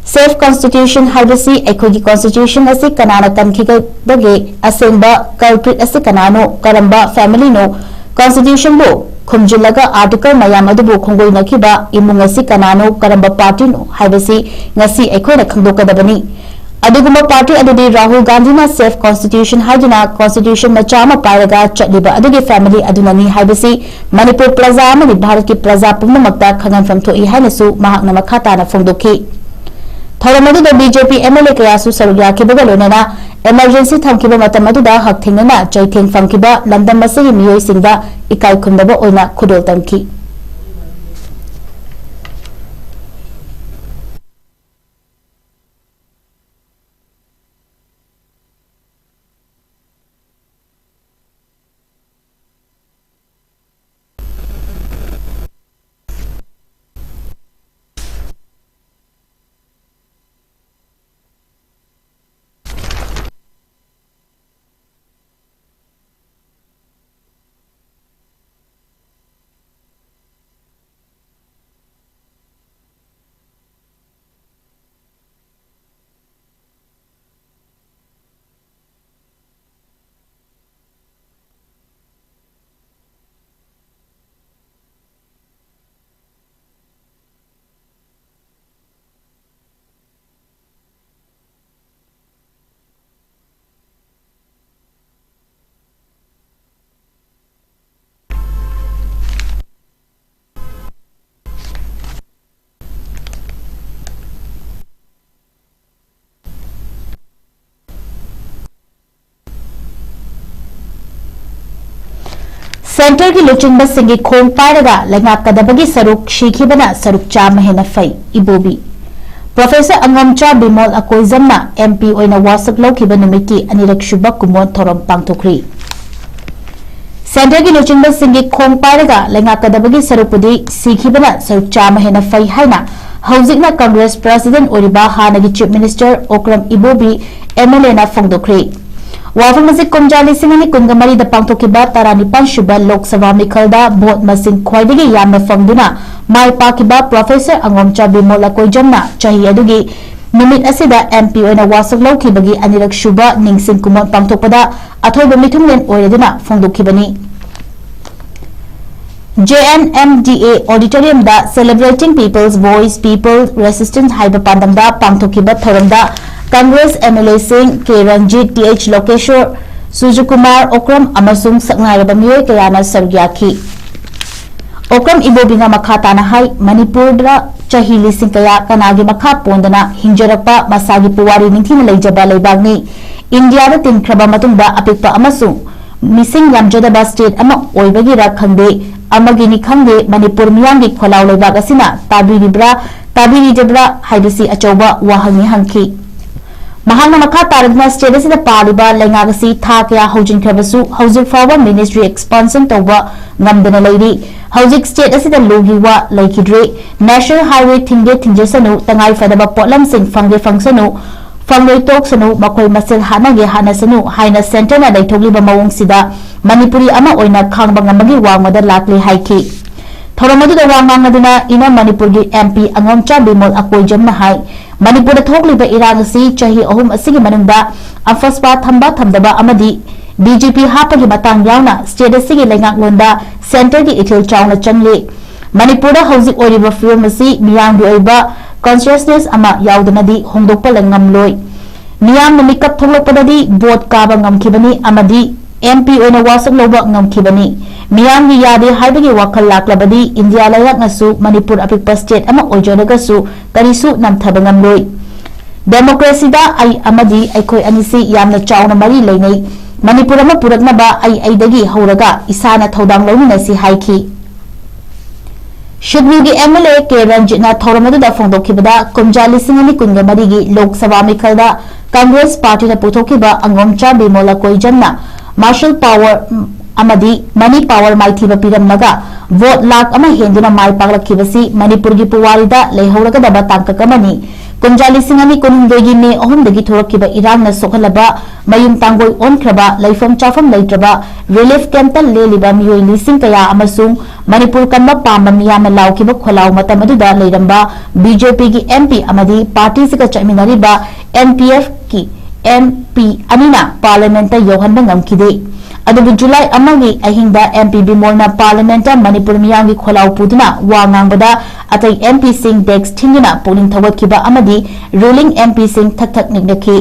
Safe constitution ꯍꯥꯏꯕꯁꯤ ꯑꯩꯈꯣꯏꯒꯤ constitution ꯑꯁꯤ ꯀꯅꯥꯅ ꯀꯟꯈꯤꯒꯗꯒꯦ, ꯑꯁꯦꯡꯕ culprit ꯑꯁꯤ ꯀꯅꯥꯅꯣ, ꯀꯔꯝꯕ familyꯅꯣ, constitutionꯕꯨ ꯈꯨꯝꯖꯤꯜꯂꯒ article ꯃꯌꯥꯝ ꯑꯗꯨꯕꯨ ꯈꯣꯡꯒꯣꯏꯅꯈꯤꯕ ꯏꯃꯨꯡ ꯑꯁꯤ ꯀꯅꯥꯅꯣ, ꯀꯔꯝꯕ partyꯅꯣ ꯍꯥꯏꯕꯁꯤ ꯉꯁꯤ ꯑꯩꯈꯣꯏꯅ ꯈꯪꯗꯣꯛꯀꯗꯕꯅꯤ꯫ ꯑꯗꯨꯒꯨꯝꯕ party ꯑꯗꯨꯗꯤ ꯔꯥꯍꯨꯜ ꯒꯥꯟꯙꯤꯅ safe constitution ꯍꯥꯏꯗꯨꯅ constitution ꯃꯆꯥ ꯑꯃ ꯄꯥꯏꯔꯒ ꯆꯠꯂꯤꯕ ꯑꯗꯨꯒꯤ family ꯑꯗꯨꯅꯅꯤ ꯍꯥꯏꯕꯁꯤ ꯃꯅꯤꯄꯨꯔ ꯄ꯭ꯔꯖꯥ ꯑꯃꯗꯤ ꯚꯥꯔꯠꯀꯤ ꯄ꯭ꯔꯖꯥ ꯄꯨꯝꯅꯃꯛꯇ ꯈꯪꯍꯟꯐꯝ ꯊꯣꯛꯏ ꯍꯥꯏꯅꯁꯨ ꯃꯍꯥꯛꯅ ꯃꯈꯥ ꯇꯥꯅ ꯐꯣꯡꯗꯣꯛꯈꯤ꯫ ꯊꯧꯔꯝ ꯑꯗꯨꯗ BJP MLA ꯀꯌꯥꯁꯨ ꯁꯔꯨꯛ ꯌꯥꯈꯤꯕꯒ ꯂꯣꯏꯅꯅ emergency ꯊꯝꯈꯤꯕ ꯃꯇꯝ ꯑꯗꯨꯗ ꯍꯛꯊꯦꯡꯅꯅ ꯆꯩꯊꯦꯡ ꯐꯪꯈꯤꯕ ꯂꯝꯗꯝ ꯑꯁꯤꯒꯤ ꯃꯤꯑꯣꯏꯁꯤꯡꯗ ꯏꯀꯥꯏ ꯈꯨꯝꯅꯕ ꯑꯣꯏꯅ ꯈꯨꯗꯣꯜ ꯇꯝꯈꯤ꯫ ꯁꯦꯟꯇꯔꯒꯤ ꯂꯨꯆꯤꯡꯕꯁꯤꯡꯒꯤ ꯈꯣꯡ ꯄꯥꯏꯔꯒ ꯂꯩꯉꯥꯛꯀꯗꯕꯒꯤ ꯁꯔꯨꯛ ꯁꯤꯈꯤꯕꯅ ꯁꯔꯨꯛ ꯆꯥꯝꯃ ꯍꯦꯟꯅ ꯐꯩ꯫ ꯏꯕꯣꯕꯤ꯫ ꯄ꯭ꯔꯣꯐꯦꯁꯔ ꯑꯉꯣꯝꯆꯥ ꯕꯤꯃꯣꯜ ꯑꯀꯣꯏꯖꯝꯅ MP ꯑꯣꯏꯅ ꯋꯥꯁꯛ ꯂꯧꯈꯤꯕ ꯅꯨꯃꯤꯠꯀꯤ ꯑꯅꯤꯔꯛ ꯁꯨꯕ ꯀꯨꯝꯑꯣꯟ ꯊꯧꯔꯝ ꯄꯥꯡꯊꯣꯛꯈ꯭ꯔꯤ꯫ ꯁꯦꯟꯇꯔꯒꯤ ꯂꯨꯆꯤꯡꯕꯁꯤꯡꯒꯤ ꯈꯣꯡ ꯄꯥꯏꯔꯒ ꯂꯩꯉꯥꯛꯀꯗꯕꯒꯤ ꯁꯔꯨꯛꯄꯨꯗꯤ ꯁꯤꯈꯤꯕꯅ ꯁꯔꯨꯛ ꯆꯥꯝꯃ ꯍꯦꯟꯅ ꯐꯩ ꯍꯥꯏꯅ ꯍꯧꯖꯤꯛꯅ ꯀꯪꯒ꯭ꯔꯦꯁ ꯄ꯭ꯔꯦꯁꯤꯗꯦꯟꯠ ꯑꯣꯏꯔꯤꯕ ꯍꯥꯟꯅꯒꯤ ꯆꯤꯐ ꯃꯤꯅꯤꯁꯇꯔ ꯑꯣꯀ꯭ꯔꯝ ꯏꯕꯣꯕꯤ MLAꯅ ꯐꯣꯡꯗꯣꯛꯈ꯭ꯔꯤ꯫ ꯋꯥꯐꯝ ꯑꯁꯤ ꯀꯨꯝꯖꯥ ꯂꯤꯁꯤꯡ ꯑꯅꯤ ꯀꯨꯟꯒ ꯃꯔꯤꯗ ꯄꯥꯡꯊꯣꯛꯈꯤꯕ ꯇꯔꯥꯅꯤꯄꯥꯟ ꯁꯨꯕ ꯂꯣꯛ ꯁꯚꯥ ꯃꯤꯈꯜꯗ ꯚꯣꯠ ꯃꯁꯤꯡ ꯈ꯭ꯋꯥꯏꯗꯒꯤ ꯌꯥꯝꯅ ꯐꯪꯗꯨꯅ ꯃꯥꯏ ꯄꯥꯛꯈꯤꯕ ꯄ꯭ꯔꯣꯐꯦꯁꯔ ꯑꯉꯣꯝꯆꯥ ꯕꯤꯃꯣꯜ ꯑꯀꯣꯏꯖꯝꯅ ꯆꯍꯤ ꯑꯗꯨꯒꯤ ꯅꯨꯃꯤꯠ ꯑꯁꯤꯗ MP ꯑꯣꯏꯅ ꯋꯥꯁꯛ ꯂꯧꯈꯤꯕꯒꯤ ꯑꯅꯤꯔꯛ ꯁꯨꯕ ꯅꯤꯡꯁꯤꯡ ꯀꯨꯝꯑꯣꯟ ꯄꯥꯡꯊꯣꯛꯄꯗ ꯑꯊꯣꯏꯕ ꯃꯤꯊꯨꯡꯂꯦꯟ ꯑꯣꯏꯔꯗꯨꯅ ꯐꯣꯡꯗꯣꯛꯈꯤꯕꯅꯤ꯫ JNMDA Auditoriumꯗ Celebrating People's Voice, People Resistance ꯍꯥꯏꯕ ꯄꯥꯟꯗꯝꯗ ꯄꯥꯡꯊꯣꯛꯈꯤꯕ ꯊꯧꯔꯝꯗ ꯀꯪꯒ꯭ꯔꯦꯁ MLAꯁꯤꯡ ꯀꯦ ꯔꯟꯖꯤꯠ, ꯇꯤ ꯑꯩꯆ ꯂꯣꯀꯦꯁꯣꯔ, ꯁꯨꯔꯖꯀꯨꯃꯥꯔ ꯑꯣꯀ꯭ꯔꯝ ꯑꯃꯁꯨꯡ ꯁꯛꯅꯥꯏꯔꯕ ꯃꯤꯑꯣꯏ ꯀꯌꯥꯅ ꯁꯔꯨꯛ ꯌꯥꯈꯤ꯫ ꯑꯣꯀ꯭ꯔꯝ ꯏꯕꯣꯕꯤꯅ ꯃꯈꯥ ꯇꯥꯅ ꯍꯥꯏ, ꯃꯅꯤꯄꯨꯔꯗ ꯆꯍꯤ ꯂꯤꯁꯤꯡ ꯀꯌꯥ ꯀꯅꯥꯒꯤ ꯃꯈꯥ ꯄꯣꯟꯗꯅ ꯍꯤꯡꯖꯔꯛꯄ ꯃꯁꯥꯒꯤ ꯄꯨꯋꯥꯔꯤ ꯅꯤꯡꯊꯤꯅ ꯂꯩꯖꯕ ꯂꯩꯕꯥꯛꯅꯤ꯫ ꯏꯟꯗꯤꯌꯥꯗ ꯇꯤꯟꯈ꯭ꯔꯕ ꯃꯇꯨꯡꯗ ꯑꯄꯤꯛꯄ ꯑꯃꯁꯨꯡ ꯃꯤꯁꯤꯡ ꯌꯥꯝꯖꯗꯕ ꯁ꯭ꯇꯦꯠ ꯑꯃ ꯑꯣꯏꯕꯒꯤꯔ ꯈꯪꯗꯦ, ꯑꯃꯒꯤꯅꯤ ꯈꯪꯗꯦ, ꯃꯅꯤꯄꯨꯔ ꯃꯤꯌꯥꯝꯒꯤ ꯈꯣꯜꯂꯥꯎ ꯂꯩꯕꯥꯛ ꯑꯁꯤꯅ ꯇꯥꯕꯤꯔꯤꯕ꯭ꯔꯥ, ꯇꯥꯕꯤꯔꯤꯗꯕ꯭ꯔꯥ ꯍꯥꯏꯕꯁꯤ ꯑꯆꯧꯕ ꯋꯥꯍꯪꯅꯤ ꯍꯪꯈꯤ꯫ ꯃꯍꯥꯛꯅ ꯃꯈꯥ ꯇꯥꯔꯗꯨꯅ ꯁ꯭ꯇꯦꯠ ꯑꯁꯤꯗ ꯄꯥꯜꯂꯤꯕ ꯂꯩꯉꯥꯛ ꯑꯁꯤ ꯊꯥ ꯀꯌꯥ ꯍꯧꯖꯤꯟꯈ꯭ꯔꯕꯁꯨ ꯍꯧꯖꯤꯛ ꯐꯥꯎꯕ ꯃꯤꯅꯤꯁꯇ꯭ꯔꯤ ꯑꯦꯛꯁꯄꯥꯟꯁꯟ ꯇꯧꯕ ꯉꯝꯗꯅ ꯂꯩꯔꯤ꯫ ꯍꯧꯖꯤꯛ ꯁ꯭ꯇꯦꯠ ꯑꯁꯤꯗ ꯂꯨꯒꯤ ꯋꯥ ꯂꯩꯈꯤꯗ꯭ꯔꯦ꯫ ꯅꯦꯁꯅꯦꯜ ꯍꯥꯏꯋꯦ ꯊꯤꯡꯒꯦ ꯊꯤꯡꯖꯁꯅꯨ, ꯇꯉꯥꯏ ꯐꯗꯕ ꯄꯣꯠꯂꯝꯁꯤꯡ ꯐꯪꯒꯦ ꯐꯪꯁꯅꯨ, ꯐꯪꯂꯣꯏ ꯇꯣꯛꯁꯅꯨ, ꯃꯈꯣꯏ ꯃꯁꯦꯜ ꯍꯥꯠꯅꯒꯦ ꯍꯥꯠꯅꯁꯅꯨ ꯍꯥꯏꯅ ꯁꯦꯟꯇꯔꯅ ꯂꯩꯊꯣꯛꯂꯤꯕ ꯃꯑꯣꯡꯁꯤꯗ ꯃꯅꯤꯄꯨꯔꯤ ꯑꯃ ꯑꯣꯏꯅ ꯈꯥꯡꯕ ꯉꯝꯕꯒꯤ ꯋꯥꯡꯃꯗ ꯂꯥꯛꯂꯦ ꯍꯥꯏꯈꯤ꯫ ꯊꯧꯔꯝ ꯑꯗꯨꯗ ꯋꯥ ꯉꯥꯡꯅꯗꯨꯅ ꯏꯅꯝ ꯃꯅꯤꯄꯨꯔꯒꯤ MP ꯑꯉꯣꯝꯆꯥ ꯕꯤꯃꯣꯜ ꯑꯀꯣꯏꯖꯝꯅ ꯍꯥꯏ, ꯃꯅꯤꯄꯨꯔꯗ ꯊꯣꯛꯂꯤꯕ ꯏꯔꯥꯡ ꯑꯁꯤ ꯆꯍꯤ ꯑꯍꯨꯝ ꯑꯁꯤꯒꯤ ꯃꯅꯨꯡꯗ ꯑꯐꯁꯄꯥ ꯊꯝꯕ ꯊꯝꯗꯕ ꯑꯃꯗꯤ BJP ꯍꯥꯞꯄꯒꯤ ꯃꯇꯥꯡ ꯌꯥꯎꯅ ꯁ꯭ꯇꯦꯠ ꯑꯁꯤꯒꯤ ꯂꯩꯉꯥꯛꯂꯣꯟꯗ ꯁꯦꯟꯇꯔꯒꯤ ꯏꯊꯤꯜ ꯆꯥꯎꯅ ꯆꯪꯂꯤ꯫ ꯃꯅꯤꯄꯨꯔꯗ ꯍꯧꯖꯤꯛ ꯑꯣꯏꯔꯤꯕ ꯐꯤꯕꯝ ꯑꯁꯤ ꯃꯤꯌꯥꯝꯒꯤ ꯑꯣꯏꯕ ꯀꯟꯁꯤꯌꯁꯅꯦꯁ ꯑꯃ ꯌꯥꯎꯗꯅꯗꯤ ꯍꯣꯡꯗꯣꯛꯄ ꯉꯝꯂꯣꯏ꯫ ꯃꯤꯌꯥꯝꯅ ꯃꯤꯀꯞ ꯊꯣꯛꯂꯛꯄꯗꯗꯤ ꯚꯣꯠ ꯀꯥꯕ ꯉꯝꯈꯤꯕꯅꯤ ꯑꯃꯗꯤ MP ꯑꯣꯏꯅ ꯋꯥꯁꯛ ꯂꯧꯕ ꯉꯝꯈꯤꯕꯅꯤ꯫ ꯃꯤꯌꯥꯝꯒꯤ ꯌꯥꯗꯦ ꯍꯥꯏꯕꯒꯤ ꯋꯥꯈꯜ ꯂꯥꯛꯂꯕꯗꯤ ꯏꯟꯗꯤꯌꯥ ꯂꯩꯉꯥꯛꯅꯁꯨ ꯃꯅꯤꯄꯨꯔ ꯑꯄꯤꯛꯄ ꯁ꯭ꯇꯦꯠ ꯑꯃ ꯑꯣꯏꯖꯔꯒꯁꯨ ꯀꯔꯤꯁꯨ ꯅꯝꯊꯕ ꯉꯝꯂꯣꯏ꯫ ꯗꯦꯃꯣꯀ꯭ꯔꯦꯁꯤꯗ ꯑꯩ ꯑꯃꯗꯤ ꯑꯩꯈꯣꯏ ꯑꯅꯤꯁꯤ ꯌꯥꯝꯅ ꯆꯥꯎꯅ ꯃꯔꯤ ꯂꯩꯅꯩ꯫ ꯃꯅꯤꯄꯨꯔ ꯑꯃ ꯄꯨꯔꯛꯅꯕ ꯑꯩ ꯑꯩꯗꯒꯤ ꯍꯧꯔꯒ ꯏꯁꯥꯅ ꯊꯧꯗꯥꯡ ꯂꯧꯃꯤꯟꯅꯁꯤ ꯍꯥꯏꯈꯤ꯫ ꯁꯨꯒ꯭ꯅꯨꯒꯤ M L A K ꯔꯟꯖꯤꯠꯅ ꯊꯧꯔꯝ ꯑꯗꯨꯗ ꯐꯣꯡꯗꯣꯛꯈꯤꯕꯗ, ꯀꯨꯝꯖꯥ ꯂꯤꯁꯤꯡ ꯑꯅꯤ ꯀꯨꯟꯒ ꯃꯔꯤꯒꯤ ꯂꯣꯛ ꯁꯚꯥ ꯃꯤꯈꯜꯗ ꯀꯪꯒ꯭ꯔꯦꯁ ꯄꯥꯔꯇꯤꯅ ꯄꯨꯊꯣꯛꯈꯤꯕ ꯑꯉꯣꯝꯆꯥ ꯕꯤꯃꯣꯂ ꯀꯣꯏꯖꯝꯅ martial power ꯑꯃꯗꯤ money power ꯃꯥꯏꯊꯤꯕ ꯄꯤꯔꯝꯂꯒ vote ꯂꯥꯈ ꯑꯃ ꯍꯦꯟꯗꯨꯅ ꯃꯥꯏ ꯄꯥꯛꯂꯛꯈꯤꯕꯁꯤ ꯃꯅꯤꯄꯨꯔꯒꯤ ꯄꯨꯋꯥꯔꯤꯗ ꯂꯩꯍꯧꯔꯒꯗꯕ ꯇꯥꯡꯀꯛ ꯑꯃꯅꯤ꯫ ꯀꯨꯝꯖꯥ ꯂꯤꯁꯤꯡ ꯑꯅꯤ ꯀꯨꯟꯍꯨꯝꯗꯣꯏꯒꯤ ꯃꯦ ꯑꯍꯨꯝꯗꯒꯤ ꯊꯣꯔꯛꯈꯤꯕ ꯏꯔꯥꯡꯅ ꯁꯣꯛꯍꯜꯂꯕ ꯃꯌꯨꯝ ꯇꯥꯡꯒꯣꯏ ꯑꯣꯟꯈ꯭ꯔꯕ, ꯂꯩꯐꯝ ꯆꯥꯐꯝ ꯂꯩꯇ꯭ꯔꯕ, relief campꯇ ꯂꯦꯜꯂꯤꯕ ꯃꯤꯑꯣꯏ ꯂꯤꯁꯤꯡ ꯀꯌꯥ ꯑꯃꯁꯨꯡ ꯃꯅꯤꯄꯨꯔ ꯀꯟꯕ ꯄꯥꯝꯕ ꯃꯤꯌꯥꯝꯅ ꯂꯥꯎꯈꯤꯕ ꯈꯣꯜꯂꯥꯎ ꯃꯇꯝ ꯑꯗꯨꯗ ꯂꯩꯔꯝꯕ BJPꯒꯤ MP ꯑꯃꯗꯤ ꯄꯥꯔꯇꯤꯁꯤꯒ ꯆꯠꯃꯤꯟꯅꯔꯤꯕ NPFꯀꯤ MP ꯑꯅꯤꯅ parliamentꯇ ꯌꯧꯍꯟꯕ ꯉꯝꯈꯤꯗꯦ꯫ ꯑꯗꯨꯕꯨ ꯖꯨꯂꯥꯏ ꯑꯃꯒꯤ ꯑꯍꯤꯡꯗ MP ꯕꯤꯃꯣꯜꯅ parliamentꯇ ꯃꯅꯤꯄꯨꯔ ꯃꯤꯌꯥꯝꯒꯤ ꯈꯣꯜꯂꯥꯎ ꯄꯨꯗꯨꯅ ꯋꯥ ꯉꯥꯡꯕꯗ ꯑꯇꯩ MPꯁꯤꯡ desk ꯊꯤꯡꯗꯨꯅ ꯄꯨꯛꯅꯤꯡ ꯊꯧꯒꯠꯈꯤꯕ ꯑꯃꯗꯤ ruling MPꯁꯤꯡ ꯊꯛ ꯊꯛ ꯅꯤꯛꯅꯈꯤ꯫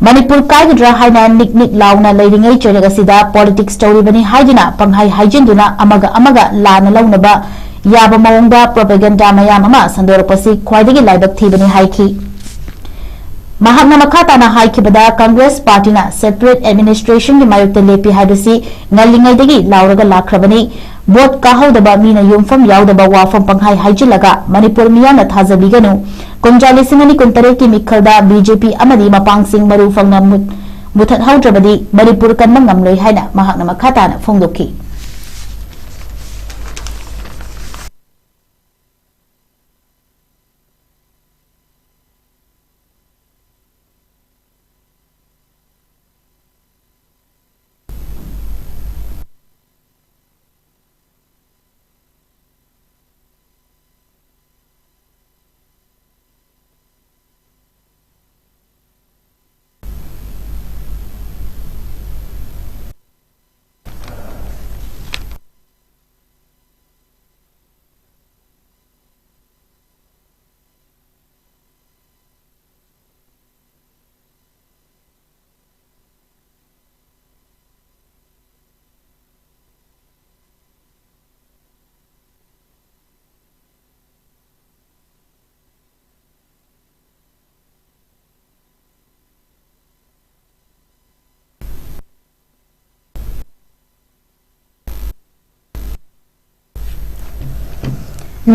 ꯃꯅꯤꯄꯨꯔ ꯀꯥꯏꯒꯗ꯭ꯔꯥ ꯍꯥꯏꯅ ꯅꯤꯛ ꯅꯤꯛ ꯂꯥꯎꯅ ꯂꯩꯔꯤꯉꯩ ꯆꯩꯔꯛ ꯑꯁꯤꯗ politics ꯇꯧꯔꯤꯕꯅꯤ ꯍꯥꯏꯗꯨꯅ ꯄꯪꯍꯥꯏ ꯍꯥꯏꯖꯤꯟꯗꯨꯅ ꯑꯃꯒ ꯑꯃꯒ ꯂꯥꯟꯅ ꯂꯧꯅꯕ ꯌꯥꯕ ꯃꯑꯣꯡꯗ propaganda ꯃꯌꯥꯝ ꯑꯃ ꯁꯟꯗꯣꯔꯛꯄꯁꯤ ꯈ꯭ꯋꯥꯏꯗꯒꯤ ꯂꯥꯏꯕꯛ ꯊꯤꯕꯅꯤ ꯍꯥꯏꯈꯤ꯫ ꯃꯍꯥꯛꯅ ꯃꯈꯥ ꯇꯥꯅ ꯍꯥꯏꯈꯤꯕꯗ, ꯀꯪꯒ꯭ꯔꯦꯁ ꯄꯥꯔꯇꯤꯅ separate administrationꯒꯤ ꯃꯥꯌꯣꯛꯇ ꯂꯦꯞꯄꯤ ꯍꯥꯏꯕꯁꯤ ꯉꯜꯂꯤꯉꯩꯗꯒꯤ ꯂꯥꯎꯔꯒ ꯂꯥꯛꯈ꯭ꯔꯕꯅꯤ꯫ Vote ꯀꯥꯍꯧꯗꯕ ꯃꯤꯅ ꯌꯨꯝꯐꯝ ꯌꯥꯎꯗꯕ ꯋꯥꯐꯝ ꯄꯪꯍꯥꯏ ꯍꯥꯏꯖꯤꯜꯂꯒ ꯃꯅꯤꯄꯨꯔ ꯃꯤꯌꯥꯝꯅ ꯊꯥꯖꯕꯤꯒꯅꯨ꯫ ꯀꯨꯝꯖꯥ ꯂꯤꯁꯤꯡ ꯑꯅꯤ ꯀꯨꯟꯇꯔꯦꯠꯀꯤ ꯃꯤꯈꯜꯗ BJP ꯑꯃꯗꯤ ꯃꯄꯥꯡꯁꯤꯡ ꯃꯔꯨ ꯐꯪꯅ ꯃꯨꯠ-, ꯃꯨꯊꯠꯍꯧꯗ꯭ꯔꯕꯗꯤ ꯃꯅꯤꯄꯨꯔ ꯀꯟꯕ ꯉꯝꯂꯣꯏ ꯍꯥꯏꯅ ꯃꯍꯥꯛꯅ ꯃꯈꯥ ꯇꯥꯅ ꯐꯣꯡꯗꯣꯛꯈꯤ꯫